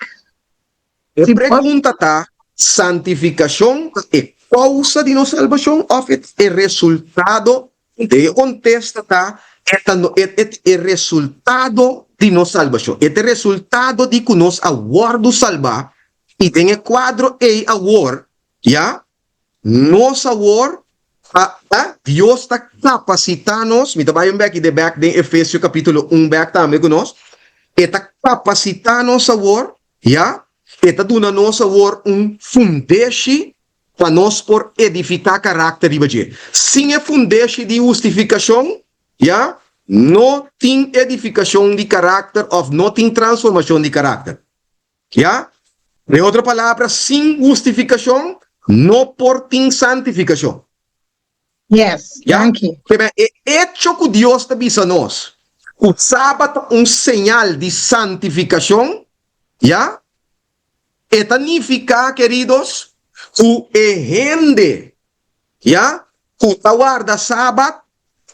E Si por. pregunta ta, santifikashon ta e. kousa di nos salbashon òf e ta e resultado? E kontesta ta, e ta e ta e resultado di nos salbashon. E ta e resultado di ku nos a wòrdu salbá i den e kuadro ei awor, ya, Nos awor a a Dios ta kapasitá nos, mi ta bai un bèk i de bèk den Efesio kapítulo un bèk tambe ku nos, e ta kapasitá nos awor, ya, e ta duna nos awor un fundeshi pa nos por edifiká karakter riba dje. Sin e fundeshi di hustifikashon, ya, no tin edifikashon di karakter òf no tin transformashon di karakter. Ya? Den otro palabra, sin hustifikashon no por tin santifikashon. Yes, Ya? danki. Pero e echo ku Dios ta bisa nos ku Sabat ta un señal di santifikashon, ya, e ta nifiká, keridos, ku e hende, ya, ku ta warda Sabat,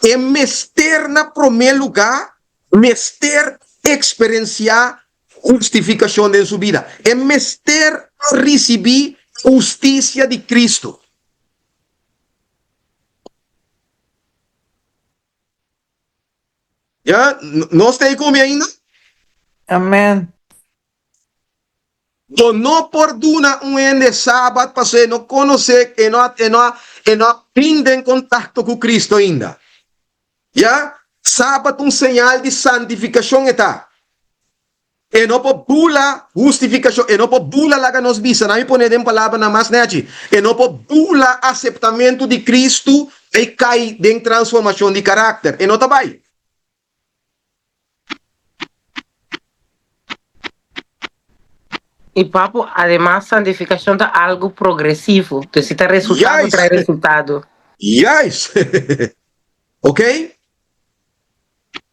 e mester na promé lugá mester eksperensiá Hustifikashon den su bida. E mester a risibí hustisia di Kristu. Ya, nos ta ei ku mi ainda? Amen. Bo no por duna un hende Sabat pasobra e no konosé, e no a, e no a, e no a bin den kontakto ku Kristu ainda. Ya, Sabat un señal di santifikashon e ta. E no por bula hustifikashon, e no por bula, laga nos bisa, nan mi pone den palabranan mas nèchi, e no por bula aseptamentu di Kristu i kai den transformashon di karakter. E no ta bai. I papu, ademas santifikashon ta algu progresivo, dus si ta resultado trae resultado. Juist! Ok?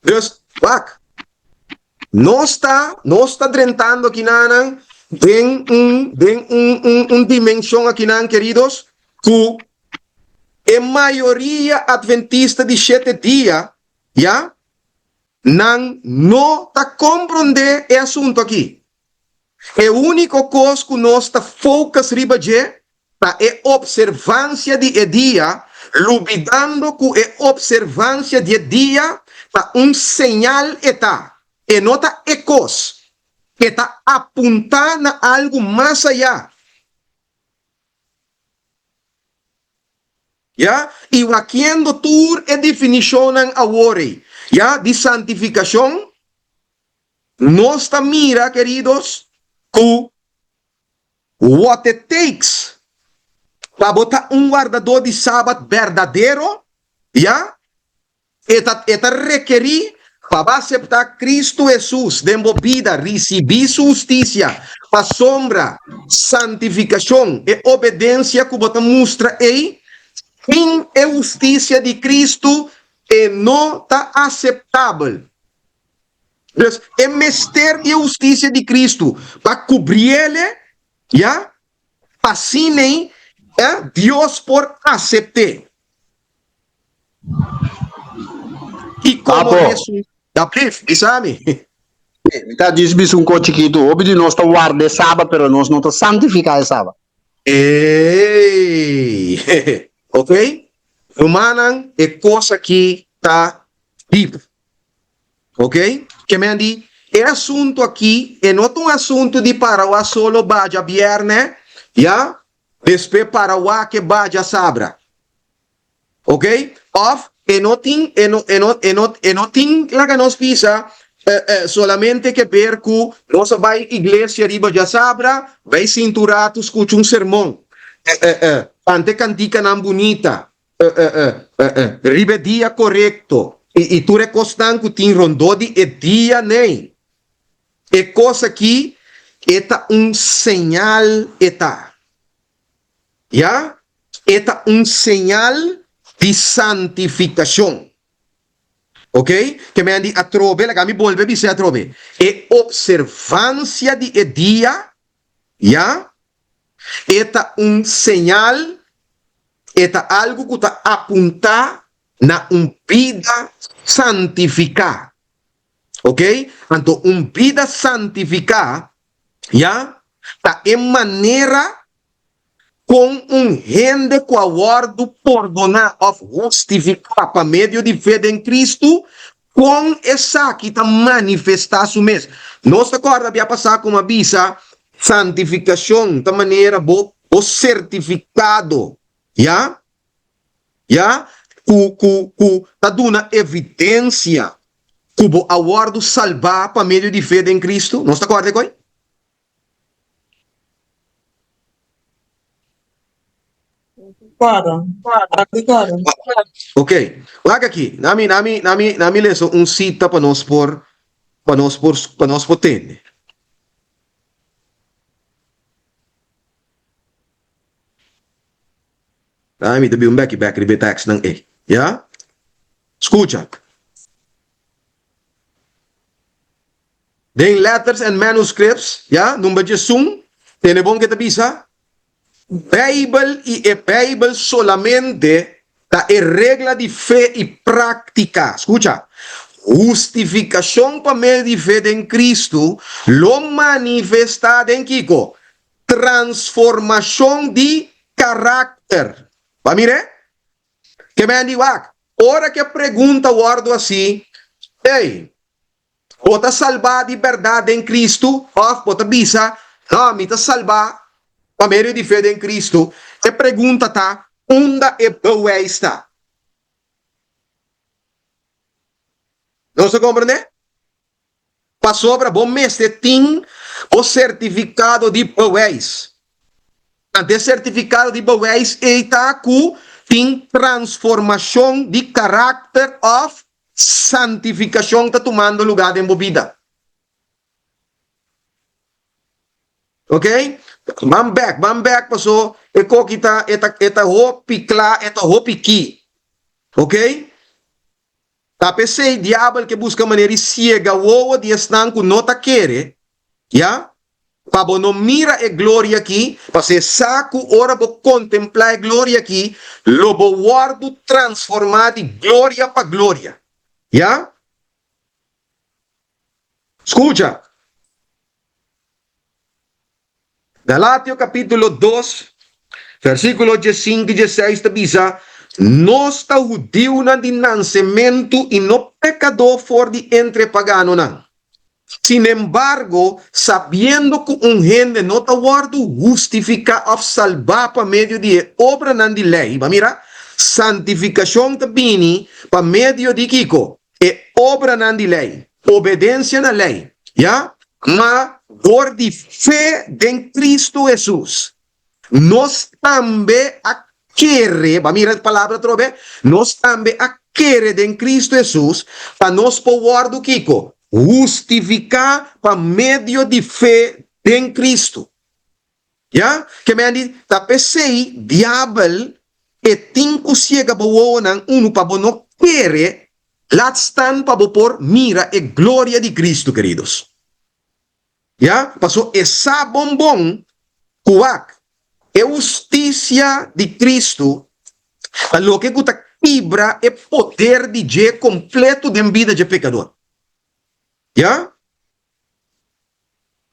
Dus, wak. Nos ta, nos ta drentando akinanan den un, den un, un, un dimenshon akinan, keridos, ku e mayoria adventista di shete dia, ya, Nan no ta komprondé e asuntu akí. E úniko kos ku nos ta focus riba dje ta e opservansia di e dia, lubidando ku e opservansia di e dia ta un señal e ta, e no ta e kos. E ta apuntá na algu mas ayá. Ya, i wakiendo tur e definishonnan awor ei, ya, di santifikashon, nos ta mira, keridos, ku what it takes pa bo ta un wardadó di Sabat berdadero, ya, E ta e ta rekerí pa bo aseptá Kristu Hesus den bo bida, risibí Su hustisia, pasobra santifikashon, e obedensia ku bo ta mustra ei, sin e hustisia di Kristu e no ta aseptabel. Dus, e mester di e hustisia di Kristu pa kubriele, ya, pa asin'ei Dios por asept'é. I komo Papo. resultado, Dablif, bisa mi. Mi ta djis bisa un kos chikitu. Hopi di nos ta warda e Sabat, pero nos no ta santifiká e Sabat. Ey! Ok? Rumannan, e kos aki ta dip. Ok? Ke men di, e asuntu aki, e no ta un asuntu di para wak solo baja bièrnè, ya? Despues para wak e baja sabra. Ok? Of e no tin, e no, e no, e no, e no tin, laga nos bisa, solamente ke ber ku nos a bai iglesia riba djasabra, bai sinta un ratu skucha un sermon, kanta e kantikanan bunita, riba e dia korekto, i tur e kosnan ku tin rondó di e dia nei. E kos aki, e ta un señal e ta. Ya, e ta un señal di santifikashon. Ok? Ke men di atrobe, laga mi bolbe bis'é atrobe. E opservansia di e dia, ya, e ta un señal, e ta algu ku ta apuntá na un bida santifiká. Ok? Anto un bida santifiká, ya, ta e manera. Kon un hende ku a wòrdu pordoná òf hustifiká pa medio di fe den Kristu, kon esaki ta manifestá su mes? Nos ta kòrda bia pasá ku mi a bisa, santifikashon ta manera bo bo sertifikado, ya, ya, ku ku ku ta duna evidensia ku bo a wòrdu salbá pa medio di fe den Kristu. Nos ta kòrda e koi? Kòrda. Di kòrda. Ok, wak aki. Nami, nami, nami, nami lesa un sita pa nos por, pa nos por, pa nos por tende. Ay, mi ta bin un beki bek riba e tekstnan ei. Ya? Skucha. Den Letters and Manuscripts, ya, number 11, tene bon ke ta bisa, Beibel i e Beibel solamente ta e regla di fe i práktika. Skucha, Hustifikashon pa medio di fe den Kristu lo manifestá den kiko? Transformashon di karakter. Bo a mir'é? Ke men di wak, ora ku e pregunta wòrdu hasi, Ey, Bo ta salbá di bèrdat den Kristu? Òf bo ta bisa, No, mi ta salbá pa medio di fe den Kristu. E pregunta ta, Unda e bewijs ta? Nos ta komprendé? Pasobra bo mester tin bo sertifikado di bewijs. Anto e sertifikado di bewijs ei ta ku tin transformashon di karakter òf Santifikashon ta tumando lugá den bo bida. Ok? Ban bèk, ban bèk paso e koki ta, e ta, e ta hopi kla, e ta hopi ki. Ok? Ta p'esei diabel ke buska manera di siega wowo di esnan ku no ta kere, ya? Pa bo no mira e gloria aki, pasobra e sa ku ora bo kontemplá e gloria aki, lo bo wòrdu transformá di gloria pa gloria. Ya? Skucha! Galatio kapítulo dos, versíkulo diesinku i dieseis ta bisa, Nos ta hudiunan di nansementu i no pekadó for di entre paganonan. Sinembargo, sabiendo ku un hende no ta wòrdu hustifiká òf salbá pa medio di e obranan di lei, bo a mira, santifikashon ta bini pa medio di kiko? E obranan di lei, obedensia na lei, ya, ma dor di fe den Kristu Hesus. Nos tambe a kere, bo a mira e palabra atrobe? Nos tambe a kere den Cristo Hesus pa nos por wòrdu kiko? Hustifiká pa medio di fe den Cristo. Ya? Ke men di, ta p'esei diabel e tin ku siega bo wowonan unu pa bo no kere, laat staan pa bo por mira e gloria di Cristo, keridos. Ya, paso e sa bon bon ku wak e hustisia di Kristu ta loke ku ta kibra e poder di dje kompleto den bida dje pekador. Ya?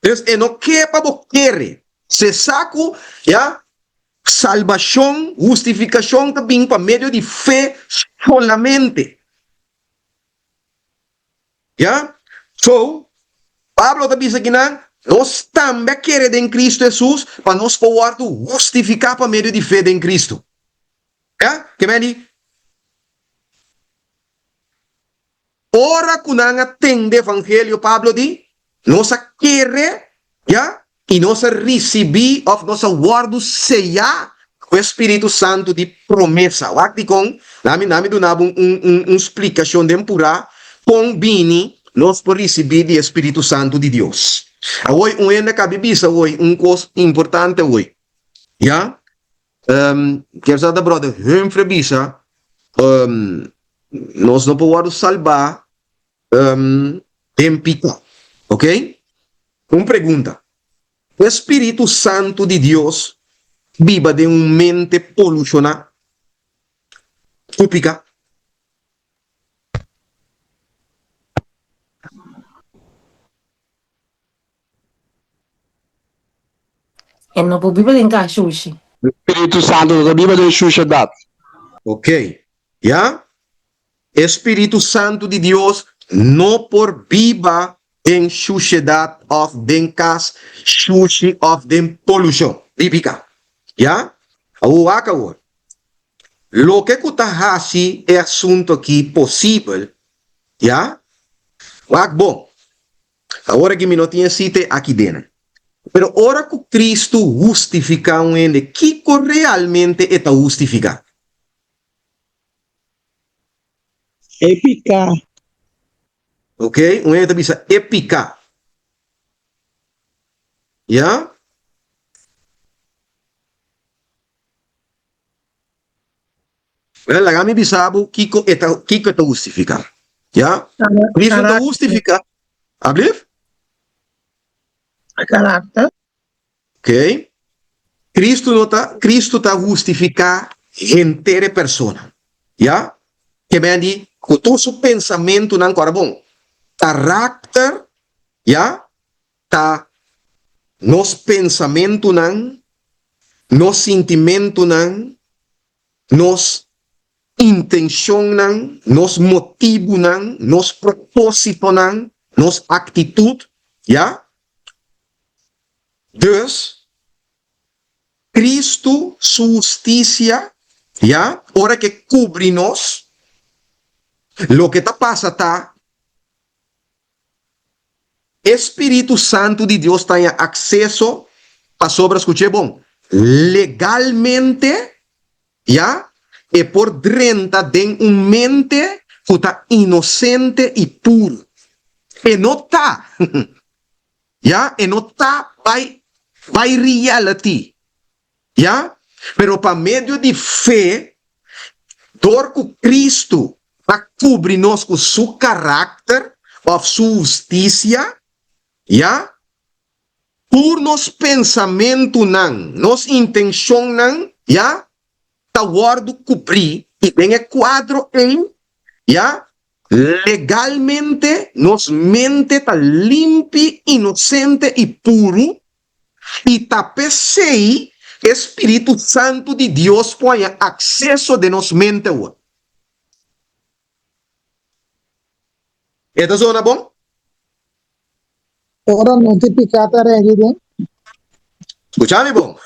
Pues e no ke pa bo kere. Se sa ku, ya, salbashon, hustifikashon ta bin pa medio di fe solamente. Ya? So, Pablo ta bisa kinan, nos tambe a kere den Cristo Hesus pa nos por wòrdu hustifiká pa medio di fe den Cristo. Ya? Ke men di, ora ku nan a tende evangelio, Pablo di, nos a kere, ya? I nos a risibí òf nos a wòrdu seyá ku e Spiritu Santu di promesa. Wak dikon? Lami lami duna bo un un un splikashon den purá kon bini nos por risibí di e Spiritu Santu di Dios. Awor un hende a kabi bisa awor un kos importante awor. Ya? Kier sa ta bròder Humphrey bisa, nos no por wòrdu salbá den piká. Ok? Un pregunta. E spiritu santu di Dios biba den un mente polushoná ku piká? E no por biba den kashushi. Spiritu Santu no ta biba den shushedat. Ok. Ya? E spiritu santu di Dios no por biba den shushedat òf den kas shushi òf den polushon. Bíblica. Ya? Awor wak awor. Loke ku ta hasi e asuntu aki posibel, ya? Wak bon. Awor aki mi no tin e site aki den. Pero ora ku Kristu hustifiká un hende, kiko realmente e ta hustifiká? E piká. Ok, un hende ta bisa e piká. Ya? Wel, laga mi bisa bo kiko e ta, kiko e ta hustifiká. Ya? Cristo ta hustifiká. Ablief? Karakter. Ok. Cristo no ta, Cristo ta hustifiká henter e persona. Ya? Ke men di ku tur su pensamentunan, ku ora bon, karakter, ya, ta nos pensamentunan, nos sintimentunan, nos intenshonnan, nos motibunan, nos propósitonan, nos aktitut, ya. Dus, Kristu su hustisia, ya, ora ke kubri nos, loke ta pasa ta, E spiritu santu di Dios ta haña akseso pasobra, skuch'é bon, legalmente, ya, e por drenta den un mente ku ta inosente i puru. E no ta, ya, e no ta bai bai reality. Ya, pero pa medio di fe, dor ku Kristu a kubri nos ku su karakter òf su hustisia, ya, tur nos pensamentunan, nos intenshonnan, ya, ta wòrdu kubrí, i den e kuadro ei, ya, legalmente nos mente ta limpi, inosente i puru, I ta p'esei e spiritu santu di Dios por haña akseso den nos mente awor. E ta zona bon? Ora no tin piká ta regi den. Skucha mi bon.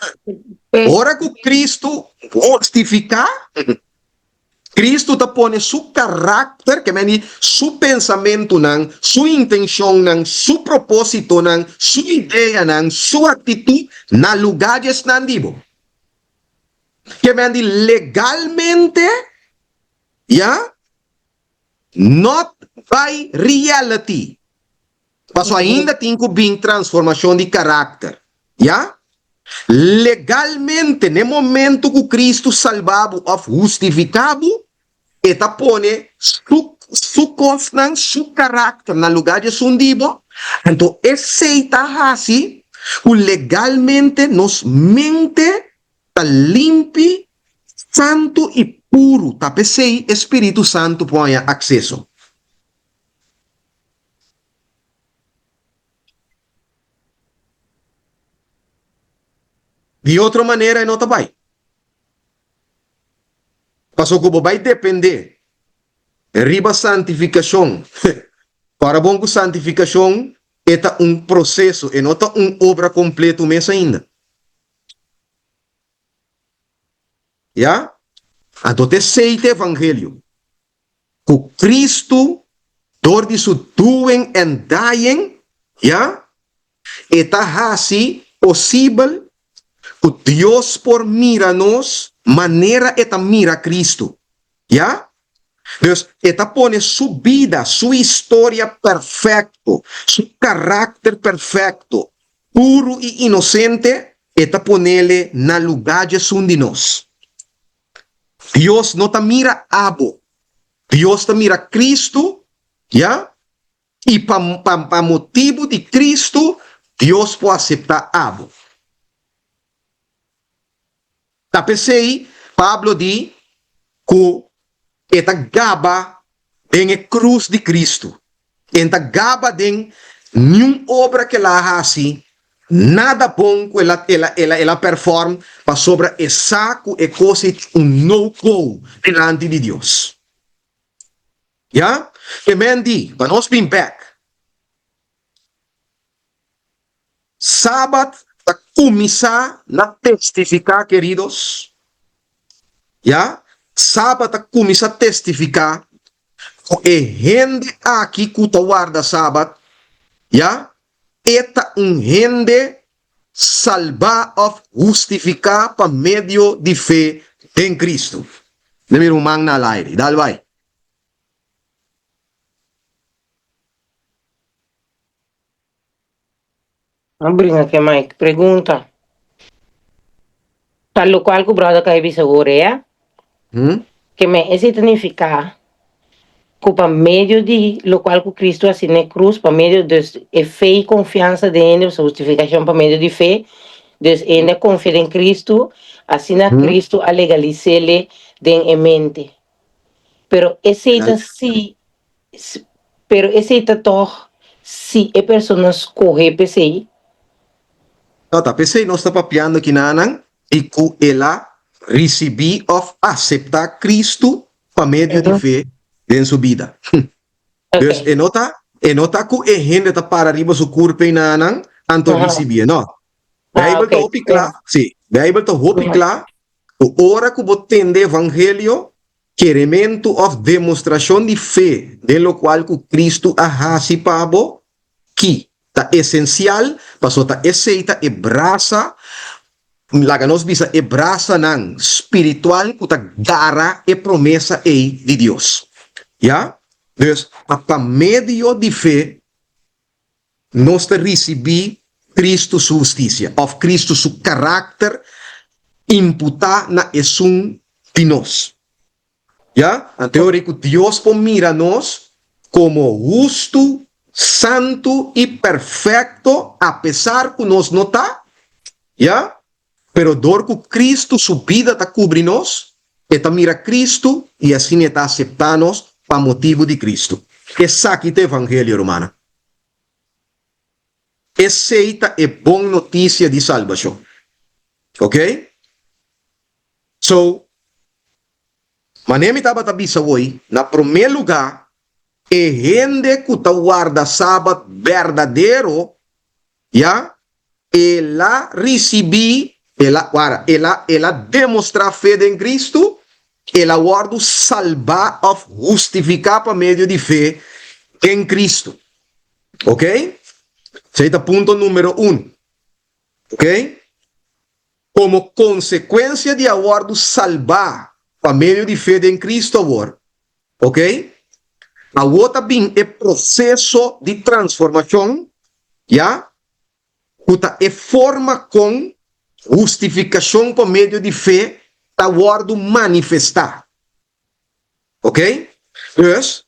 Ora ku Kristu hustifiká, Kristu ta pone su karakter, ke men di su pensamentunan, su intenshonnan, su propósitonan, su ideanan, su aktitut na lugá di esnan di bo. Ke men di legalmente, ya, not by reality. Paso ainda tin ku bin transformashon di karakter. Ya. Legalmente, n'e momentu ku Kristu salba bo òf hustifiká bo, E ta pone Su, Su kosnan, Su karakter na lugá di esun di bo. Anto esei ta hasi ku legalmente nos mente ta limpi, santu i puru. Ta p'esei e Spiritu Santu por haña akseso. Di otro manera e no ta bai. Pasobra ku bo bai dependé riba santifikashon. Para bon ku santifikashon e ta un proseso, e no ta un obra kompleto mes ainda. Ya? Anto ta esei ta evangelio. Ku Kristu dor di su doing and dying, ya, e ta hasi posibel ku Dios por mira nos manera e ta mira Kristu, ya. Dus e ta pone su bida, su historia perfekto, su karakter perfekto, puru i inosente, e ta ponele na lugá djesun di nos. Dios no ta mira abo, Dios ta mira Cristo, ya, y pa, pa, pa motibu di Cristo, Dios por acepta abo. Ta p'esei Pablo di cu e ta gaba den e cruz di Cristo. E ta gaba den niun obra cu el a haci. Nada bon ku el a el a el a el a perform pasobra e sa ku e kos ei ta un no go dilanti di Dios. Ya? Ke men di, pa nos bin bek. Sabat ta kuminsá na testifiká, keridos. Ya? Sabat ta kuminsá testifiká ku e hende aki ku ta warda Sabat, ya, e ta un hende salbá òf hustifiká pa medio di fe den Kristu. Den mi ruman na al aire. Dal bai. A bringa ke Mike. Pregunta. Pa lokual ku brother kai bisa awor ea, ke men esei ta nifiká ku pa medio di lokual ku Kristu a hasi na e krus, pa medio dus e fe i konfiansa den hende, pasobra hustifikashon pa medio di fe, dus hende a konfia den Kristu, asina Kristu a legalis'ele den e mente. Pero esei ta si Pero esei ta tòg si e persona skohe p'esei. No, ta p'esei nos ta papiando kinanan di ku el a risibí òf aseptá Kristu pa medio di fe den su bida. Dus e no ta e no ta ku e hende ta para riba su kurpa einanan anto risibié, no. Beibel ta hopi kla, sí, Beibel ta hopi kla ku ora ku bo tende evangelio, Kerementu òf demostrashon di fe den lokual ku Kristu a hasi pa bo, ki ta esensial pasobra ta esei ta e brasa, laga nos bisa e brasanan spiritual ku ta gara e promesa ei di Dios. Ya? Dus, ta pa medio di fe nos ta risibí Kristu su hustisia òf Kristu su karakter imputá na esun di nos. Ya, anto e ora ei ku Dios por mira nos komo hustu, santu i perfekto apesar ku nos no ta, ya, pero dor ku Kristu su bida ta kubri nos, e ta mira Kristu i asina e ta aseptá nos pa motibu di Kristu. Esaki ta evangelio, rumannan. Esei ta e bon notisia di salbashon. Ok? So, manera mi tabata bisa woi, na promé lugá, e hende ku ta warda Sabat berdadero, ya, el a risibí, el a, wara, el a, el a demostrá fe den Kristu, el a wòrdu salbá òf hustifiká pa medio di fe den Kristu. Ok? Esei ta punto número un. Ok? Komo konsekuensia di a wòrdu salbá pa medio di fe den Kristu awor, ok, awor ta bin e proseso di transformashon, ya, ku ta e forma kon hustifikashon pa medio di fe ta wòrdu manifestá. Ok? Dus,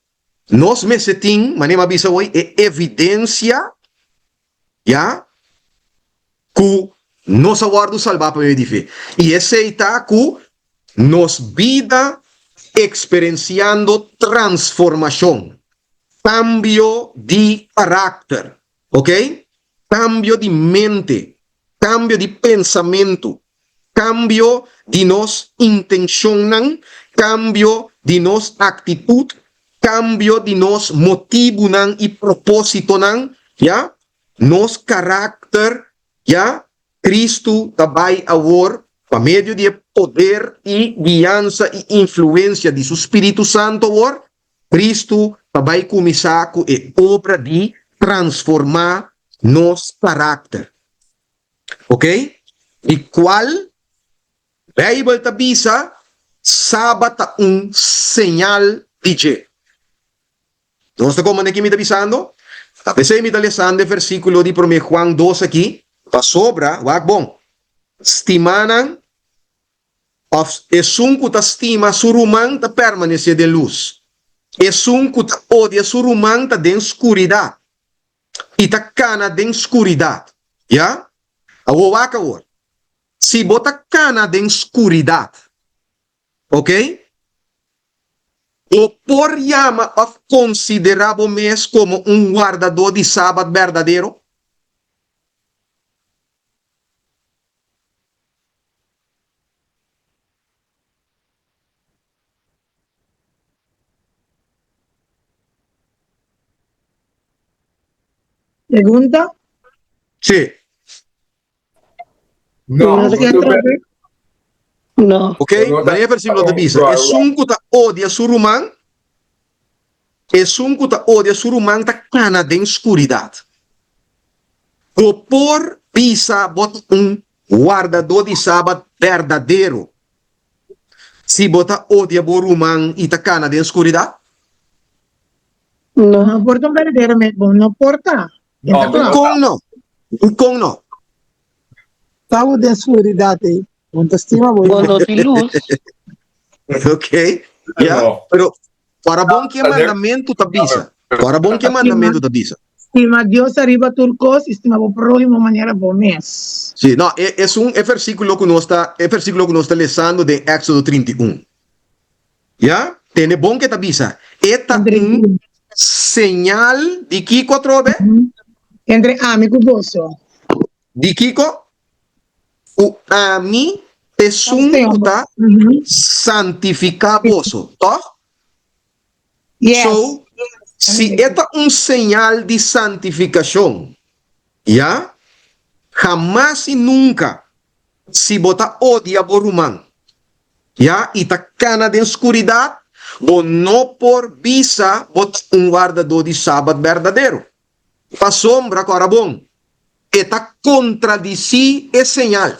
nos mester tin, manera mi a bisa hoy, e evidencia, ya, ku nos a wòrdu salbá pa medio di fe. I esei ta ku nos bida eksperensiando transformashon, kambio di karakter, ok? Kambio di mente, kambio di pensamentu, kambio di nos intenshonnan, kambio di nos aktitut, kambio di nos motibunan i propósitonan, ya, nos karakter, ya, Kristu ta bai awor pa medio di e poder i guiansa i influensia di su Spiritu Santu awor, Kristu ta bai kuminsá ku e obra di transformá nos karakter. Ok? Di kual Beibel ta bisa Sabat ta un señal di dje. Nos ta komprende ki mi ta bisando? Ta p'esei mi ta lesando e versíkulo di promé Juan dos aki, pasobra, wak bon, stimanan, òf esun ku ta stima su ruman ta permanesé den lus, esun ku ta odia su ruman ta den skuridat. i ta kana den skuridat. Ya? Awor wak awor. Si bo ta kana den skuridat, ok, bo por yama òf konsiderá bo mes komo un wardadó di Sabat berdadero? Pregunta? Sí. No, No, no, No. Ok, manera e versíkulo ta bisa, esun ku ta odia su ruman, esun ku ta odia su ruman ta kana den skuridat. Bo por bisa bo ta un wardadó di Sabat berdadero si bo ta odia bo ruman i ta kana den skuridat? No, no por ta un berdadero, bo no por ta. No, Dikon no? Dikon no? Ta bo den suridat ei. Bo ta stima bo. Bo no tin lus. Ok. Ya. No. Pero para bon ke mandamentu ta bisa. Para bon ke mandamentu ta bisa. Stima Dios ariba tur kos i stima bo próhimo manera bo mes. Sí, no, e es un e versíkulo ku nos ta e versíkulo ku nos ta lesando den Éxodo 31. Ya, tende bon ke ta bisa. E ta un señal di kiko atrobe? Entre ami ku boso. Di kiko? Ku ami t'esun ku ta santifiká boso, tòg? Yes. So, si e ta un señal di santifikashon, ya, hamas i nunka si bo ta odia bo ruman, ya, i ta kana den skuridat, bo no por bisa bo ta un wardadó di Sabat berdadero. Pasobra, ku ora bon, e ta kontradisí e señal.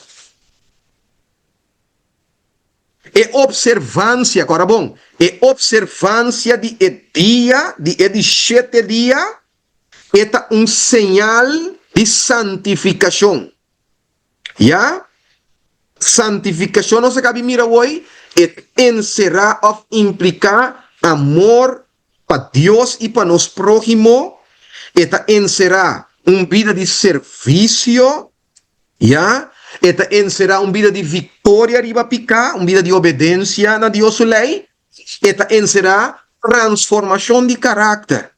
E opservansia, ku ora bon, e opservansia di e dia, di e di shete dia, e ta un señal di santifikashon. Ya, santifikashon nos a kabi mira awor, e ta enserá òf impliká amor pa Dios i pa nos próhimo, e ta enserá un bida di servisio, ya, e ta enserá un bida di viktoria riba piká, un bida di obedensia na Dios su lei, e ta enserá transformashon di karakter.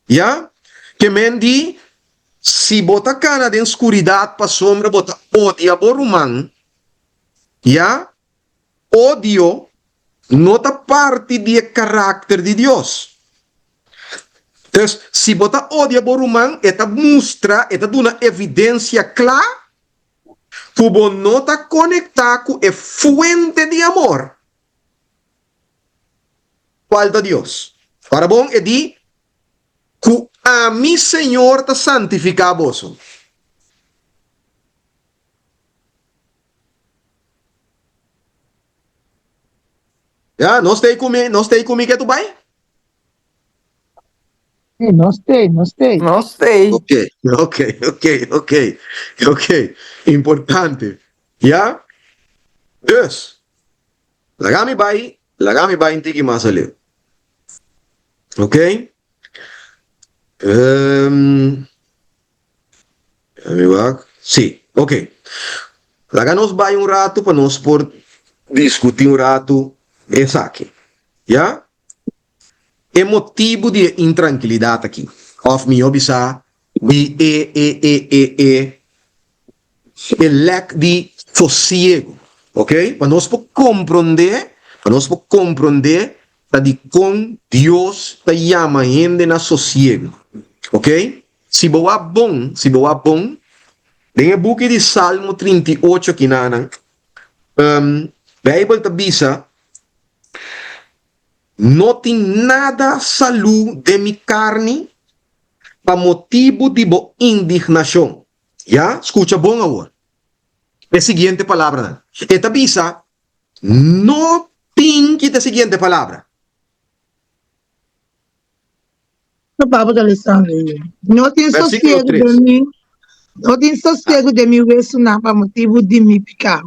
Ya, ke men di, si bo ta kana den skuridat pasobra bo ta odia bo ruman, ya, odio no ta parti di e karakter di Dios. Dus, si bo ta odia bo ruman, e ta mustra, e ta duna evidensia kla ku bo no ta konektá ku e fuente di amor, kual ta Dios. Ora bon, e di, Ku ami, Señor, ta santifiká boso. Ya, nos ta ei ku mi, nos ta ei ku mi ke tu bai? Sí, nos t'ei, nos t'ei. Nos t'ei. Ok, ok, ok, ok, ok. Importante. Ya? Dus, laga mi bai, laga mi bai un tiki mas aleu. Ok? Um, mi wak. Sí, ok. Laga nos bai un ratu pa nos por diskutí un ratu esaki. Ya? E motibu di e intrankilidat aki, òf mihó bisá, di e e e e e e lèk di sosiegu, ok? Pa nos por komprondé, pa nos por komprondé ta dikon Dios ta yama hende na sosiegu, ok? Si bo wak bon, si bo wak bon, den e buki di Salmo 38 kinanan, Beibel ta bisa, No tin nada salú den mi karni pa motibu di bo indignashon. Ya, skucha bon awor e siguiente palabranan. E ta bisa, No tin, kita e siguiente palabra. No Pablo ta lesando ei. No tin Versículo sosiegu 3. den mi, no tin sosiegu den mi wesunan pa motibu di mi piká.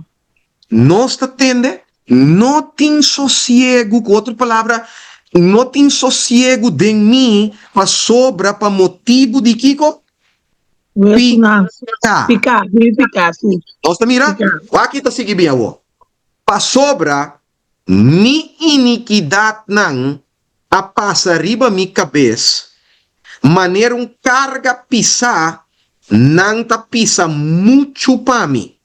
Nos ta tende, no tin sosiegu, ku otro palabra, no tin sosiegu den mi pasobra pa motibu di kiko? Wesunan, Piká. piká, di mi piká, sí. Nos ta mira? Piká. Wak aki ta sigui bin awor. Pasobra Mi inikidatnan a pasa riba mi kabes, manera un karga pisá, nan ta pisa muchu pa mi.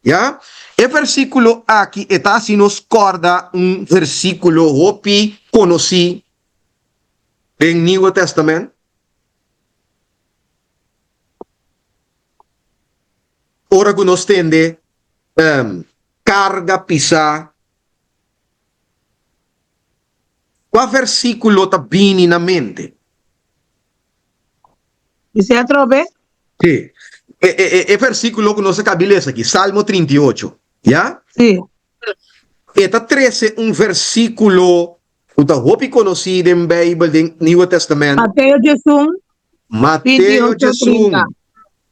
Ya, e versíkulo aki e ta hasi nos kòrda un versíkulo hopi konosí. Den Nieuwe Testament? Ora ku nos tende karga pisá, kua versíkulo ta bini na mente? Bisé atrobe? Sí. E, e, e, e versíkulo ku nos a kabi lesa aki, Salmo 38, ya? Sí. E ta trese un versíkulo ku ta hopi konosí den Beibel, den Nieuwe Testament. Mateo 11, Mateo 28, 11. 30.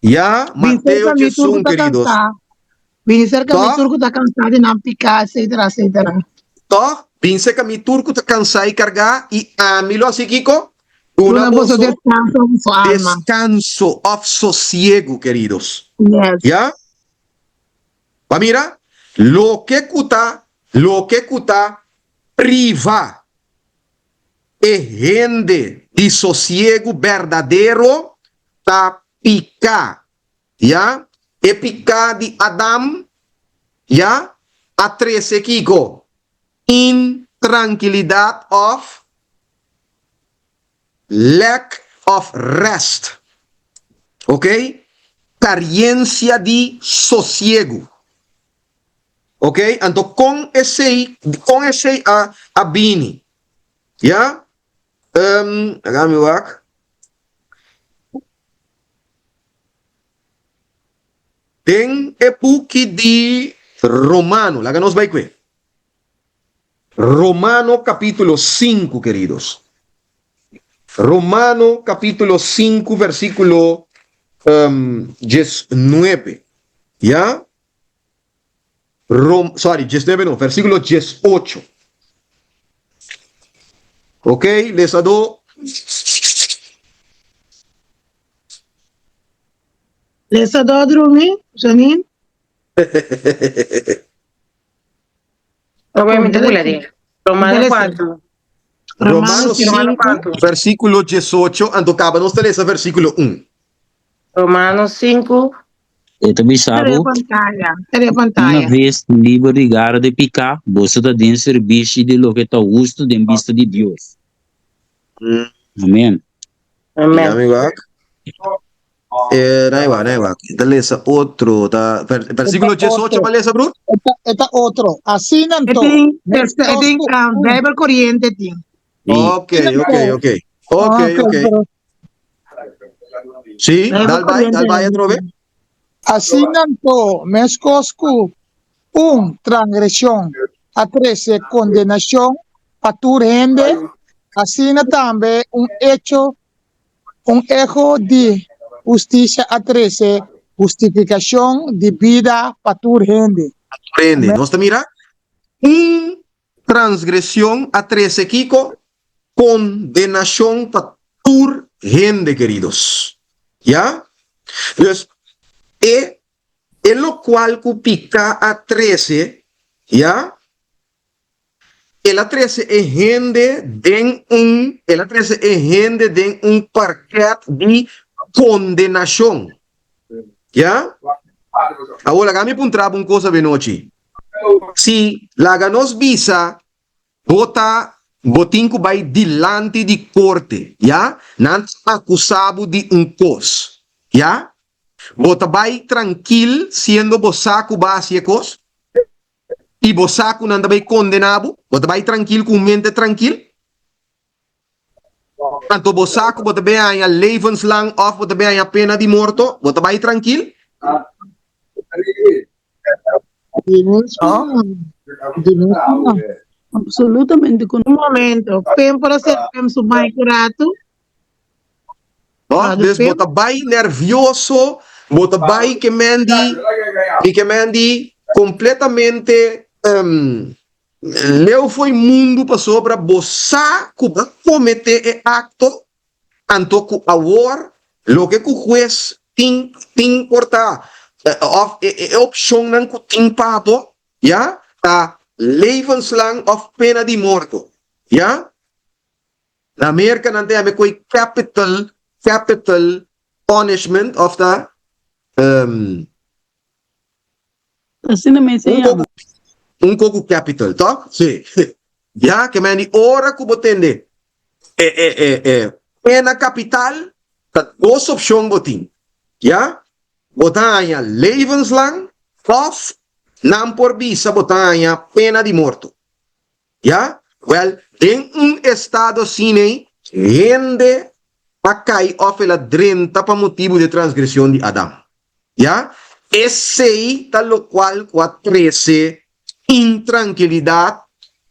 Ya, Bin Mateo serka mi tur ku 11, ta queridos. kansá. Bini serka mi Toch? tur ku ta kansá di nan piká, etsetera, etsetera. Toch? Bin serka mi tur ku ta kansá i kargá, i ami lo hasi kiko? Duna Duna boso boso deskanso boso alma. deskanso òf sosiegu, queridos. Yes. Ya? Pa mira, loke ku ta, loke ku ta priva e hende di sosiegu berdadero ta piká. Ya, e piká di Adam, ya, a trese kiko? Intrankilidat òf lack of rest. Ok? Kariensia di sosiegu. Ok, anto kon esei, kon esei a, a bini? Ya? Um, laga mi wak. Den e buki di Romano, laga nos bai kue. Romano capítulo 5, queridos. Romano capítulo 5, versículo um, 19. Ya? Rom, sorry, 19 no, versículo 18. Ok, lesadó. Lesadó drumi, Janine. Obviamente bula di. Romano cuanto? Romano 5, versículo 18, anto caba nos ta lesa versículo 1. Romano 5. E ta bisa bo, Una ves liber di gara di piká, boso ta den sirbishi di loke ta hustu den bista di Dios. Amen. Amen. Eh, na iwa, na iwa. Ta lesa otro, ta versículo 18 pa lesa, broer? E ta otro. Asina E anto, tin, meskos e tin ku um, un Bijbel Corriente tin. Ok, ok, ok. Ok, ok. Sí, Bijbel dal bai, dal Corriente. bai atrobe. Asina anto, meskos ku un transgreshon a trese kondenashon pa tur hende, asina tambe un echo Un echo di hustisia a trese hustifikashon di bida pa tur hende. Pa tur hende. Nos ta mira un transgresion a trese kiko? Kondenashon pa tur hende, keridos. Ya? Dus, e e lokual ku piká a trese, ya, El a trese e hende den un, el a trese e hende den un parket di kondenashon. Ya? Awor laga mi puntra bo un kos avenochi. Si laga nos bisa bo ta, bo tin ku bai dilanti di korte, ya? Nan ta akusa bo di un kos, ya? Bo ta bai trankil siendo bo sa ku bo a hasi e kos? I bo sa ku nan ta bai kondená bo, bo ta bai trankil ku un mente trankil? Anto bo sa ku bo ta bai haña levenslang òf bo ta bai haña pena di morto, bo ta bai trankil? Absolutamente ku no. Un momento, Pem por a ser Pem su mic un ratu? No, dus bo ta bai nervioso, bo ta bai ke men di, mi ke men di completamente um, leu fo'i mundu pasobra bo sa ku bo a comete e acto, anto ku awor loke ku hues tin tin por ta of e e opcionnan ku tin pa bo, ya, ta levenslang of pena di morto, ya. Na Merka nan ta yama e koe capital, capital punishment of ta um, Asina mes e un yama. koku, un koku capital, toch? Sí. Ya, ke men di ora ku bo tende. E e e e pena kapital ta dos opshon bo tin, ya, bo ta haña levenslang òf nan por bisa bo ta haña pena di morto. Ya, wèl, den un estado asin'ei, hende a kai òf el a drenta pa motibu di e transgreshon di Adam. Ya, esei ta lokual ku a trese intrankilidat,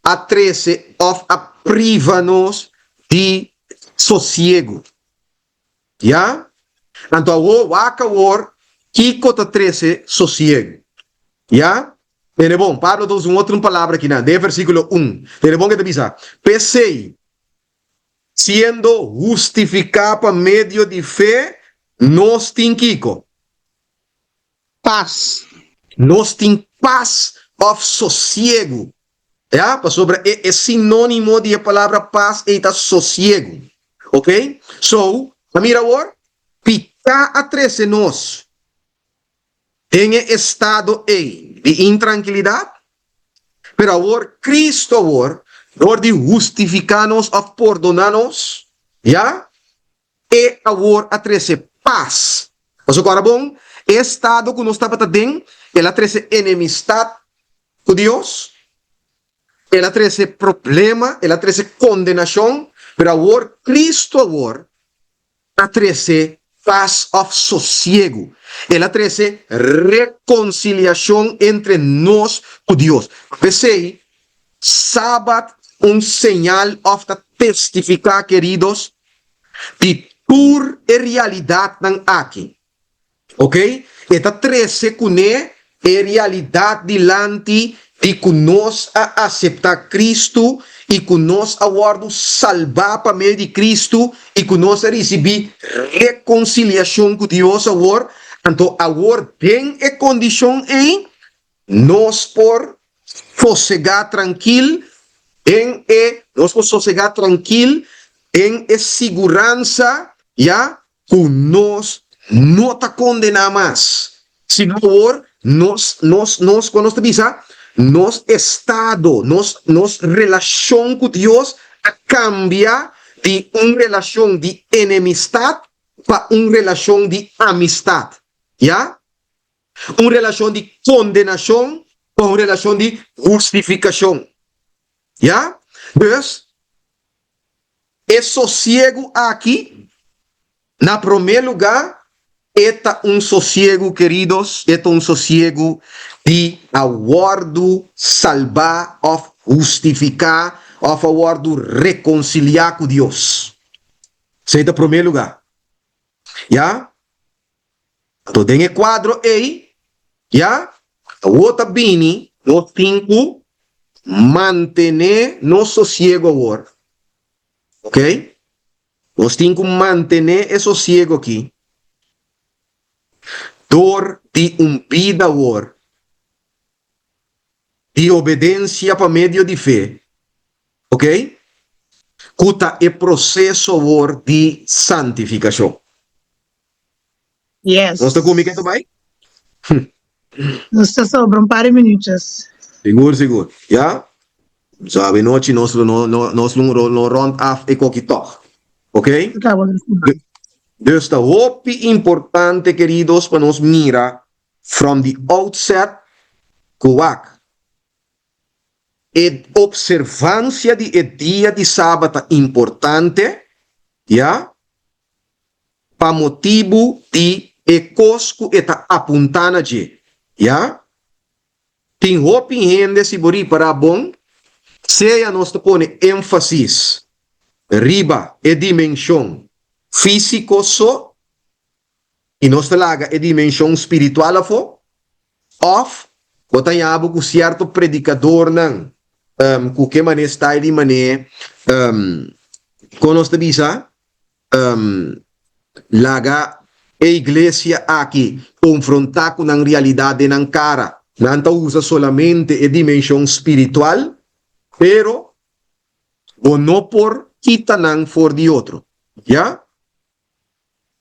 a trese òf a priva nos di sosiegu. Ya? Anto awor, wak awor kiko ta trese sosiegu. Ya? Tene bon, Pablo ta usa un otro palabra akinan, den e versíkulo un. Tene bon ke ta bisa, P'esei, siendo hustifiká pa medio di fe, nos tin kiko? Pas. Nos tin pas òf sosiegu. Ya, pasobra e e sinónimo di e palabra pas ei ta sosiegu. Ok? So, a mira awor, piká a trese nos den e estado ei di intrankilidat, pero awor Cristo awor, dor di hustifiká nos òf pordoná nos, ya, E awor a trese pas. Pasobra ku ora bon, e estado ku nos tabata den, el a trese enemistat ku Dios, el a trese problema, el a trese kondenashon, pero awor Kristu awor a trese pas òf sosiegu. El a trese rekonsiliashon entre nos ku Dios. P'esei, Sabat un señal òf ta testifiká, keridos, di tur e realidatnan aki. Ok? E ta trese kuné e realidat dilanti di ku nos a aseptá Kristu i ku nos a wòrdu salbá pa medio di Kristu i ku nos a risibí rekonsiliashon ku Dios awor. Anto awor den e kondishon ei nos por sosegá trankil den e nos por sosegá trankil den e siguransa ya ku nos no ta kondená mas, sino awor nos nos nos kon nos ta bisa nos estado nos nos relashon ku Dios a kambia di un relashon di enemistat pa un relashon di amistat ya. Un relashon di kondenashon pa un relashon di hustifikashon. Ya? Dus, e sosiegu aki, na promé lugá, e ta un sosiegu, keridos, e ta un sosiegu di a wòrdu salbá òf hustifiká òf a wòrdu rekonsiliá ku Dios. Esei ta promé lugá. Ya? Anto den e kuadro ei, ya, awor ta bini nos tin ku mantené nos sosiego awor. Ok? Nos tin ku mantené e sosiego aki dor di un bida awor di obedensia pa medio di fe, ok, ku ta e proseso awor di santifikashon. Yes. Nos ta kumi ketu bai? Nos ta sobra un par di minuutjes. Sigur, sigur. Ya. So avenochi nos lo no no nos lo no rond af e koki tog. Ok? Dus ta hopi importante queridos pa nos mira from the outset ku wak e observancia di e dia di Sabat ta importante, ya. Pa motibu di e kos ku e ta apuntá na dje. Ya. Tin hopi hende si bo ripará bon, sea nos ta pone énfasis riba e dimenshon físiko so i nos ta laga e dimenshon spiritual afó, òf bo ta haña bo ku sierto predikadornan ku ke manera style di manera, kon nos ta bisa? Laga e iglesia aki konfrontá ku nan realidat den nan kara. Nan ta usa solamente e dimenshon spiritual, pero bo no por kita nan for di otro. Ya?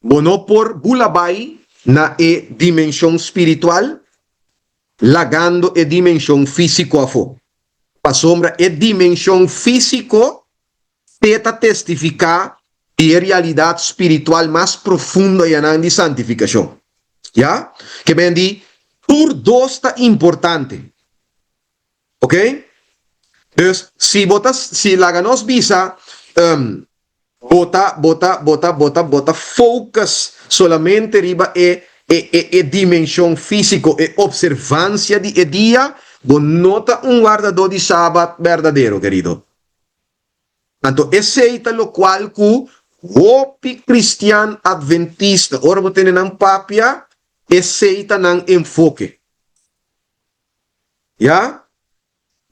Bo no por bula bai na e dimenshon spiritual lagando e dimenshon físiko afó. Pasobra e dimenshon físiko. Te ta testifiká di e realidat spiritual mas profundo ayanan di santifikashon. Ya? Ke men di, tur dos ta importante. Ok? Dus, si bo ta, si laga nos bisa, bo ta, bo ta, bo ta, bo ta, bo ta focus solamente riba e, e, e, e dimenshon físiko, e opservansia di e dia, bo no ta un wardadó di Sabat berdadero, kerido. Anto esei ta lokual ku hopi kristian adventista, ora bo tene nan papia, esei ta nan enfoke. Ya?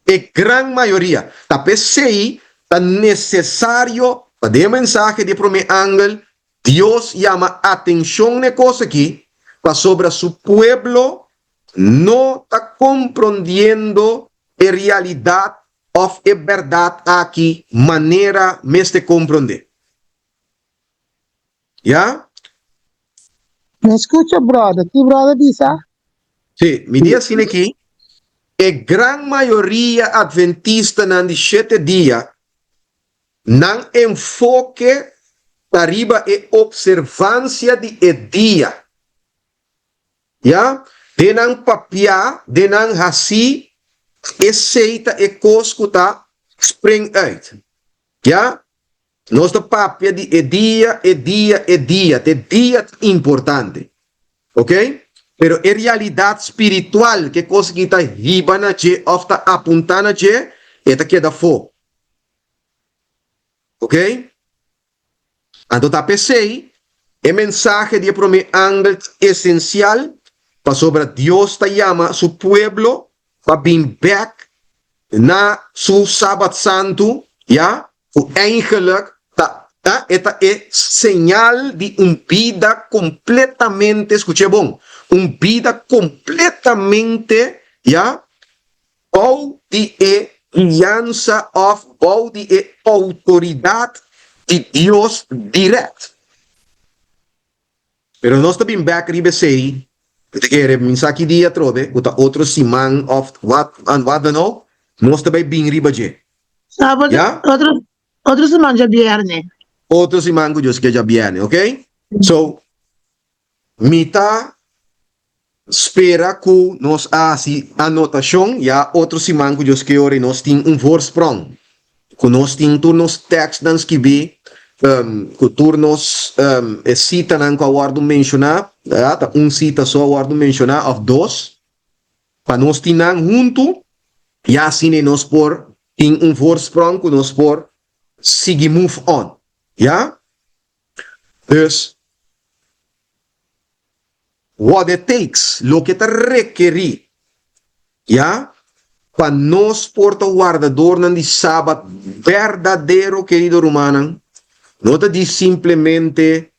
E gran mayoria. Ta p'esei ta nesesario pa den e mensahe di e promé angel, Dios yama atenshon na e kos aki, pasobra su pueblo no ta komprondiendo e realidat òf e bèrdat aki manera mester komprondé. Ya? No skucha brother, ki brother bisa? Sí, mi di asina aki, e gran mayoria adventistanan di shete dia, nan enfoke ta riba e opservansia di e dia. Ya, den nan papiá, den nan hasí, esei ta e kos ku ta spring uit. Ya, nos ta papia di e dia, e dia, e dia, te dia ta importante. Ok? Pero e realidat spiritual ku e kos aki ta hiba na dje òf ta apuntá na dje, e ta keda afó. Ok? Anto ta p'esei e mensahe di e promé angel ta esensial, pasobra Dios ta yama su pueblo pa bin bèk na su Sabat santu, ya, ku eigenlik ta e ta e señal di un bida kompletamente, skuch'é bon, un bida kompletamente, ya, Bou di e guiansa òf bou di e outoridat di Dios dirèkt. Pero nos ta bin bèk riba esei, mi ta kere mi sa ki dia atrobe, ku ta otro siman òf wat wat dan ook, nos ta bai bin riba dje. Sabado, Ya? otro, otro siman djabièrnè. Otro siman ku Dios ke djabièrnè, oké? So, Mi ta spera ku nos a hasi anotashon ya otro siman ku Dios ke ora i nos tin un voorsprong, ku nos tin tur nos tèkstnan skibí, ku tur nos e sitanan ku a wòrdu menshoná, ya ta un sita so a wòrdu menshoná òf dos, pa nos tin nan huntu ya asina nos por tin un voorsprong ku nos por sigui move on, ya. Dus, what it takes, loke ta rekerí, ya, pa nos por ta wardadornan di Sabat berdadero, kerido rumannan, no ta di simplemente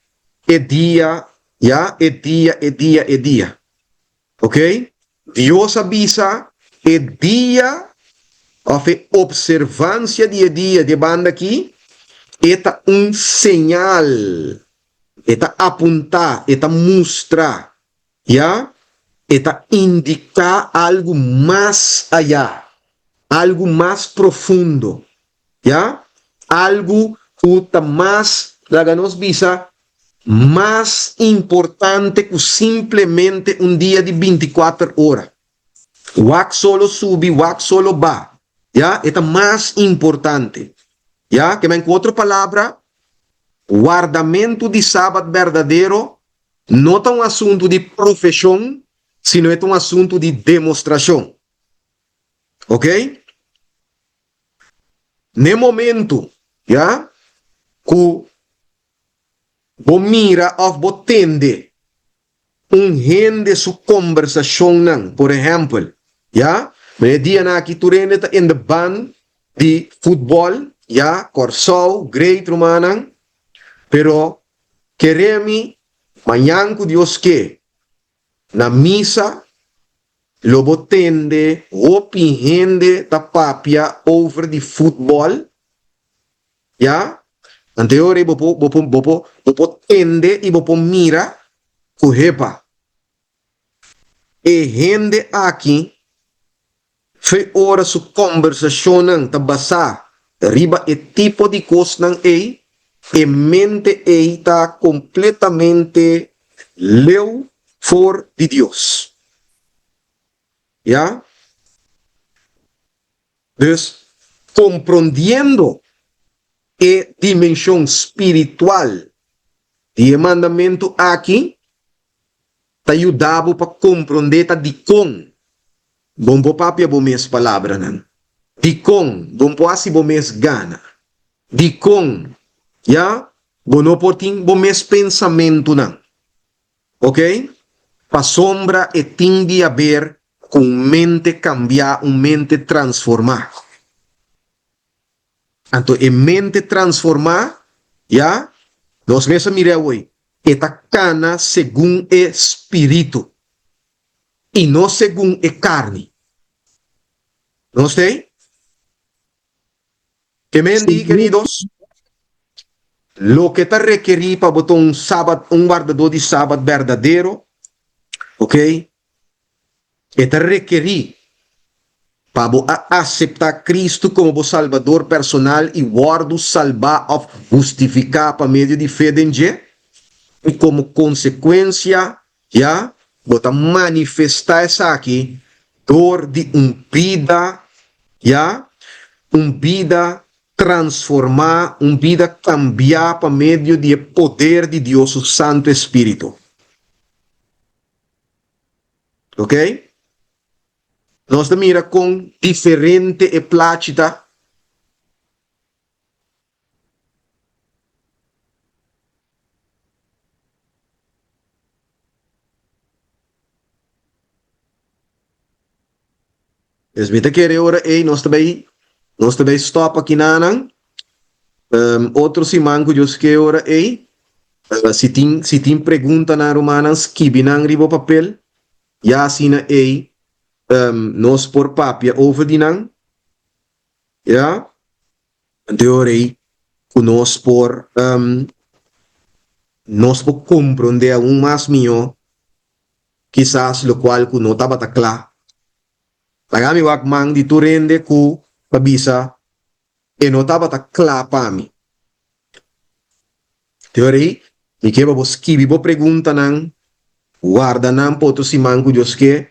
e dia, ya, e dia, e dia, e dia. Ok? Dios a bisa e dia of e observancia di e dia di e banda aki, e ta un señal, e ta apunta, e ta mustra, ya, e ta indica algo mas aya, algo mas profundo, ya, algo cu ta mas, laga nos bisa, mas importante ku simplemente un dia di bintikuater ora. Wak solo subi, wak solo ba. Ya, e ta mas importante. Ya, ke men ku otro palabra, wardamentu di Sabat berdadero no ta un asuntu di profeshon, sino e ta un asuntu di demostrashon. Ok? N'e momentu, ya, ku Bo mira òf bo tende un hende su kombersashonnan, por ehèmpel, ya, men e dianan aki tur hende ta in de ban di futbòl, ya, Kòrsou, great rumannan, pero kere mi mañan ku Dios ke na misa lo bo tende hopi hende ta papia over di futbòl, Ya, anto e ora ei bo por, bo por, bo por, bo por tende i bo por mira ku hepa, e hende aki fe ora su kombersashonnan ta basá. Riba e tipo di kosnan ei, e mente ei ta kompletamente leu for di Dios. Ya? Dus, komprondiendo e dimenshon spiritual di e mandamentu aki, ta yuda bo pa komprondé ta dikon Bon por papia bo mes palabranan. Dikon bon por hasi bo mes gana? Dikon, ya, bo no por tin bo mes pensamentunan? Ok? Pasobra e tin di haber ku un mente kambiá, un mente transformá. Anto e mente transformá, ya, nos mes a mira awor, e ta kana segun e spiritu. i no segun e karni. Nos t'ei? Ke men di, keridos? Loke ta rekerí pa bo ta un sabat, un wardadó di sabat berdadero, ok, e ta rekerí pa bo a aseptá Kristu komo bo Salbador personal i wòrdu salbá òf hustifiká pa medio di fe den dje, i komo konsekuensia Ya, bo ta manifestá esaki dor di un bida, ya, un bida transformá, un bida kambiá pa medio di e poder di Dios su Santu Espíritu. Ok? Nos ta mira kon diferente e plachi ta. Es mi ta kere ora ei nos ta bai nos ta bai stop aki nanan. Um, otro siman ku Dios ke ora ei. Uh, si tin si tin preguntanan rumannan skibi nan riba papel. Ya asina ei um, nos por papia over di nan. Ya. Anto e ora ei ku nos por nos por komprondé aun mas mihó kisas lokual ku no tabata kla. Laga mi wak man di tur hende ku ta bisa e no tabata kla pa mi. Te ora ei mi ke pa bo skibi bo preguntanan, warda nan pa otro siman ku Dios ke,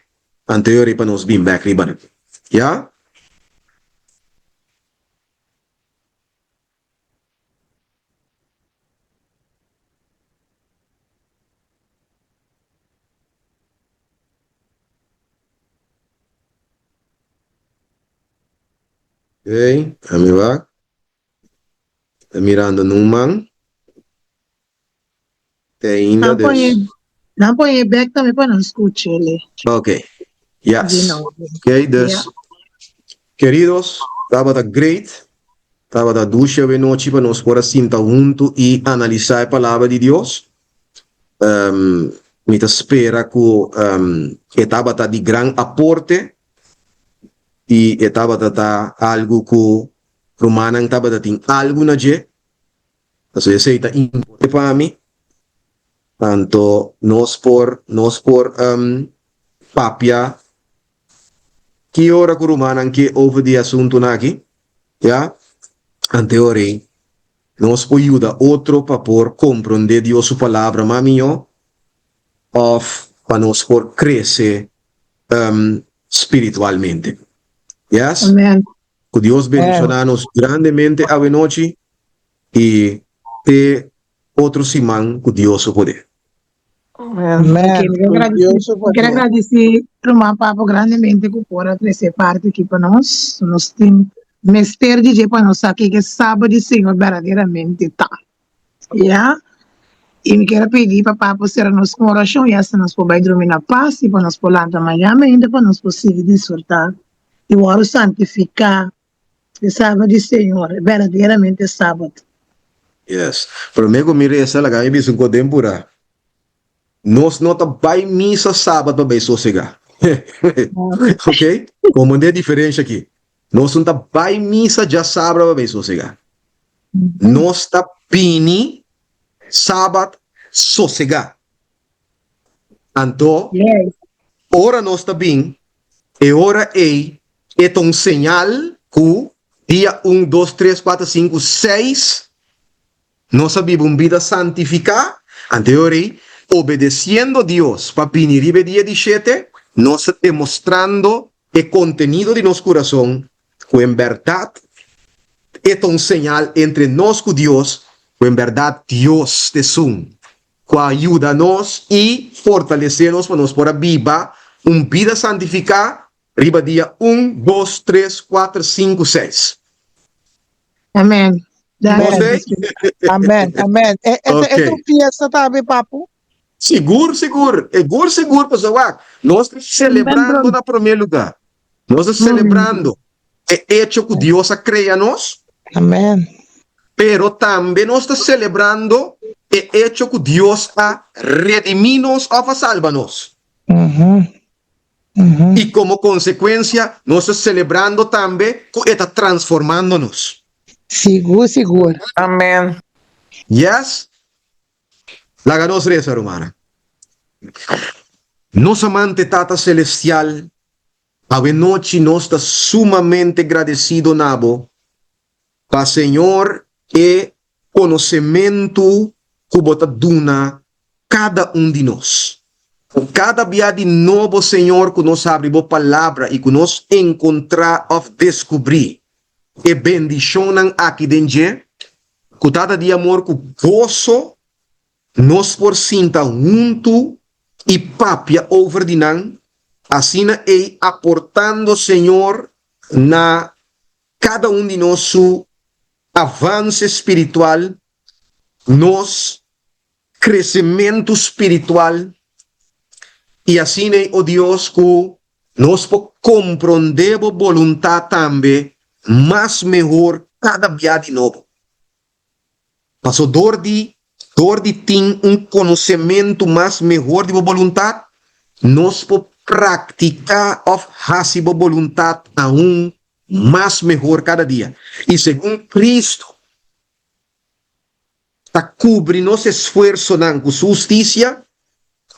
anto e ora ei pa nos bin bèk riba nan. Ya? Oké, ami wak. Ta mirando nun man. Te ainda Nan pone, dus. nan pone bek tambe pa nan skuch'e. Ok, Di yes. nobo. Ok, dus, Ja. queridos, tabata great, tabata dushi awe nochi pa nos por a sinta huntu i analisá e Palabra di Dios. Um, mi ta spera ku um, e tabata di gran aporte i e tabata ta algu ku rumannan tabata tin algu na dje. Pasobra esei ta importante pa mi. Anto nos por nos por papia ki ora ku rumannan ke over di e asuntunan aki, ya. Ante ora ei nos por yuda otro pa por komprondé Dios su palabra mas mihó òf pa nos por krese spiritualmente. Yes? Amen. Ku Dios bendishoná nos grandemente awenochi i te otro siman ku Dios su poder. Amen. Ok, mi Ku quiero Dios su mi quiero poder. agradeci ruman Papo grandemente ku por a trece parti aki pa nos. Nos tin mester di dje pa nos sa kiko e Sabat di Señor berdaderamente ta. Ya. I mi kier a pidi pa Papo sera nos ku un orashon i asta nos por bai drumi na pas i pa nos por lanta mañana ainda pa nos por sigui disfruta i wòrdu santifiká e Sabat di Señor, e berdaderamente Sabat. Yes. Promé ku mi resa laga mi bisa un kos den purá. Nos no ta bai misa sabat pa bai sosegá. Ok? Komprendé e diferensha aki. Nos no ta bai misa djasabra pa bai sosegá. Nos ta bini sabat sosegá. Anto, ora nos ta bin, e ora ei e ta un señal ku. Dia un, dos, tres, kuater, sinku, seis, nos a biba un bida santifiká, anto e ora ei, obedesiendo Dios pa bini riba e dia di shete, nos ta demostrando e kontenido di nos kurason ku en bèrdat e ta un señal entre nos ku Dios, ku en bèrdat Dios ta esun ku a yuda nos i fortalesé nos pa nos por a biba un bida santifiká riba dia un, dos, tres, kuater, sinku, seis. Amen. Amen. Amen. Amen. E, e, okay. e tu fiesta tambe, papu? Sigur, sigur. Sigur, sigur, pasobra wak, nos ta celebrando na primer lugar. Nos ta celebrando e hecho ku Dios a crea nos. Amen. Pero tambe nos ta celebrando e hecho ku Dios a redimi nos of a salba nos. I komo konsekuensia nos ta selebrando tambe ku e ta transformando nos. Sigur, sigur. Amen. Yes. Laga nos resa, rumannan. Nos amante Tata Selestial, awe nochi nos ta sumamente gradesido na Bo pa Señor e konosementu ku Bo ta duna kada un di nos. Ku kada bia di nobo, Señor, ku nos habri Bo Palabra i ku nos enkontrá òf deskubrí e bendishonnan aki den dje, ku Tata di amor ku goso nos por sinta huntu i papia over di nan, asina ei aportando, Señor, na kada un di nos su avanse spiritual, nos kresementu spiritual, i asina ei, o Dios, ku nos por komprondé bo boluntat tambe mas mehor kada bia di nobo. Paso dor di dor di tin un konosementu mas mehor di bo boluntat, nos por praktiká òf hasi bo boluntat aun mas mehor kada dia. I segun Kristu ta kubri nos esfuersonan ku su hustisia,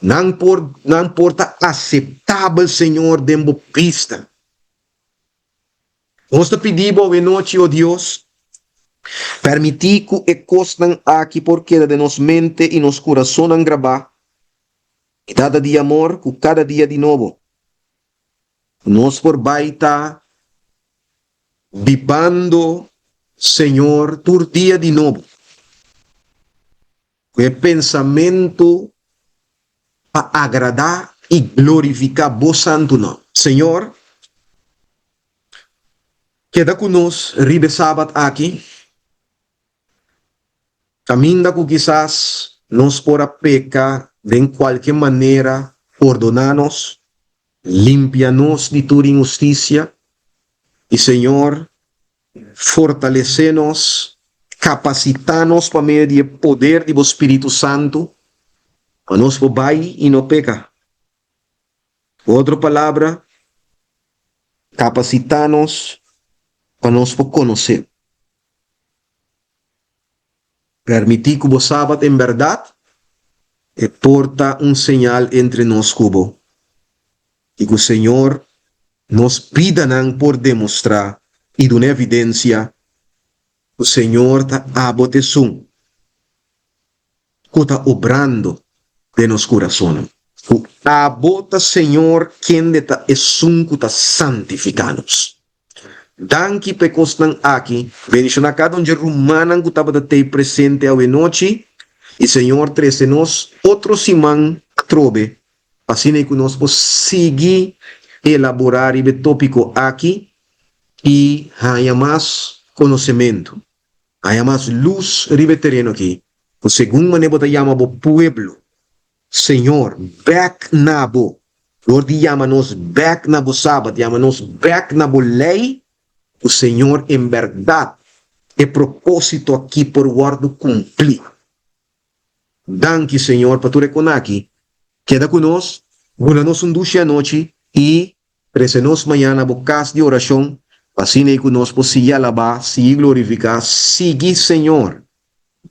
nan por nan por ta aseptabel, Señor, den bo bista. Nos ta pidi bo awenochi, o Dios, permití ku e kosnan aki por keda den nos mente i nos kurasonnan grabá, i Tata di amor, ku kada dia di nobo nos por bai ta bibando, Señor, tur dia di nobo. Ku e pensamentu pa agradá i glorifiká Bo santu nòm. Señor, keda ku nos riba e Sabat aki, kaminda ku kisas nos por a peka den kualke manera, pordoná nos, limpia nos di tur inhustisia, i Señor, Fortalesé nos, kapasitá nos pa medio di e poder di bo Spiritu Santu, pa nos por bai i no peka. Ku otro palabra, kapasitá nos pa nos por konosé. Permití ku bo Sabat en bèrdat e por ta un señal entre nos ku bo, i ku Señor nos bidanan por demostrá i duna evidensia ku Señor ta abo t'esun ku ta obrando den nos kurasonnan, ku abo ta Señor kende ta esun ku ta santifiká nos. Danki pa e kosnan aki. Bendishoná kada un dje rumannan ku tabata tei presente awenochi i Señor trese nos otro siman atrobe pa asina ei ku nos por sigui elaborá riba e tópiko aki i haña mas konosementu, haña mas lus riba e tereno aki ku segun manera bo ta yama bo pueblo Señor, bek na bo. Dor di yama nos bek na bo Sabat, yama nos bek na bo lei, ku Señor, en bèrdat e propósito aki por wòrdu kumplí. Danki, Señor, pa tur e kon aki. Keda ku nos, duna nos un dushi anochi i trese nos mañana na bo kas di orashon, pa asina ei ku nos por sigui alabá, sigui glorifiká, sigui, Señor,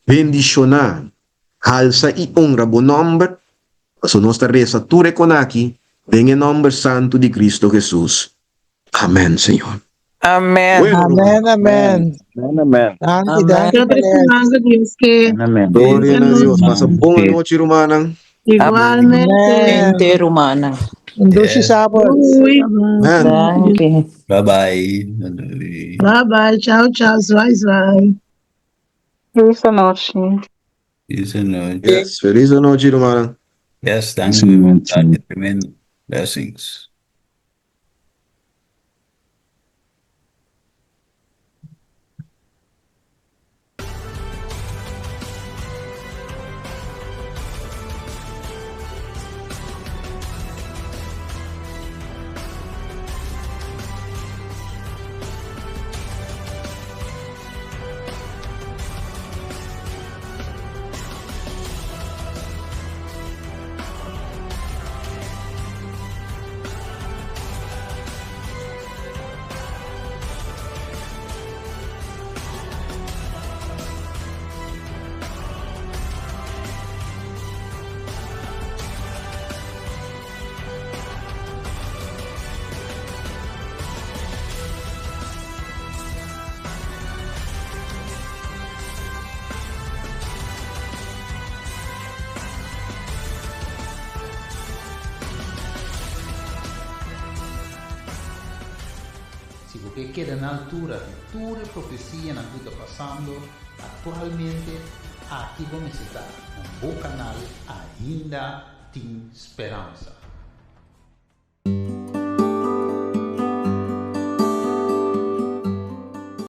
Bendishoná, halsa i honra bo nòmber, pasobra nos ta resa tur e kon aki den e nòmber santu di Cristo Jesus. Amèn, Señor. Amen. Bueno, Amen, ruman. amen. Amen, amen. Danki, danki, Otro Palais. siman ku Dios ke. Amen. Gloria na Dios. Pasa bon Amen. anochi, rumannan. Igualmente. Amen. Gente rumana. Un dushi Yes. sabbat. Doei. Amen. Danke. Bye bye. Doei. Bye bye. Ciao, ciao. Zwaai, zwaai. Feliz noche. Feliz noche. Yes, felis anochi, rumannan. Yes, thank Feliz you. nochi. Thank you. Tremendo. Blessings. Si bo ke keda na altura di tur e profesianan ku ta pasando aktualmente, aki bo mester ta na bo kanal Ainda Tin Speransa.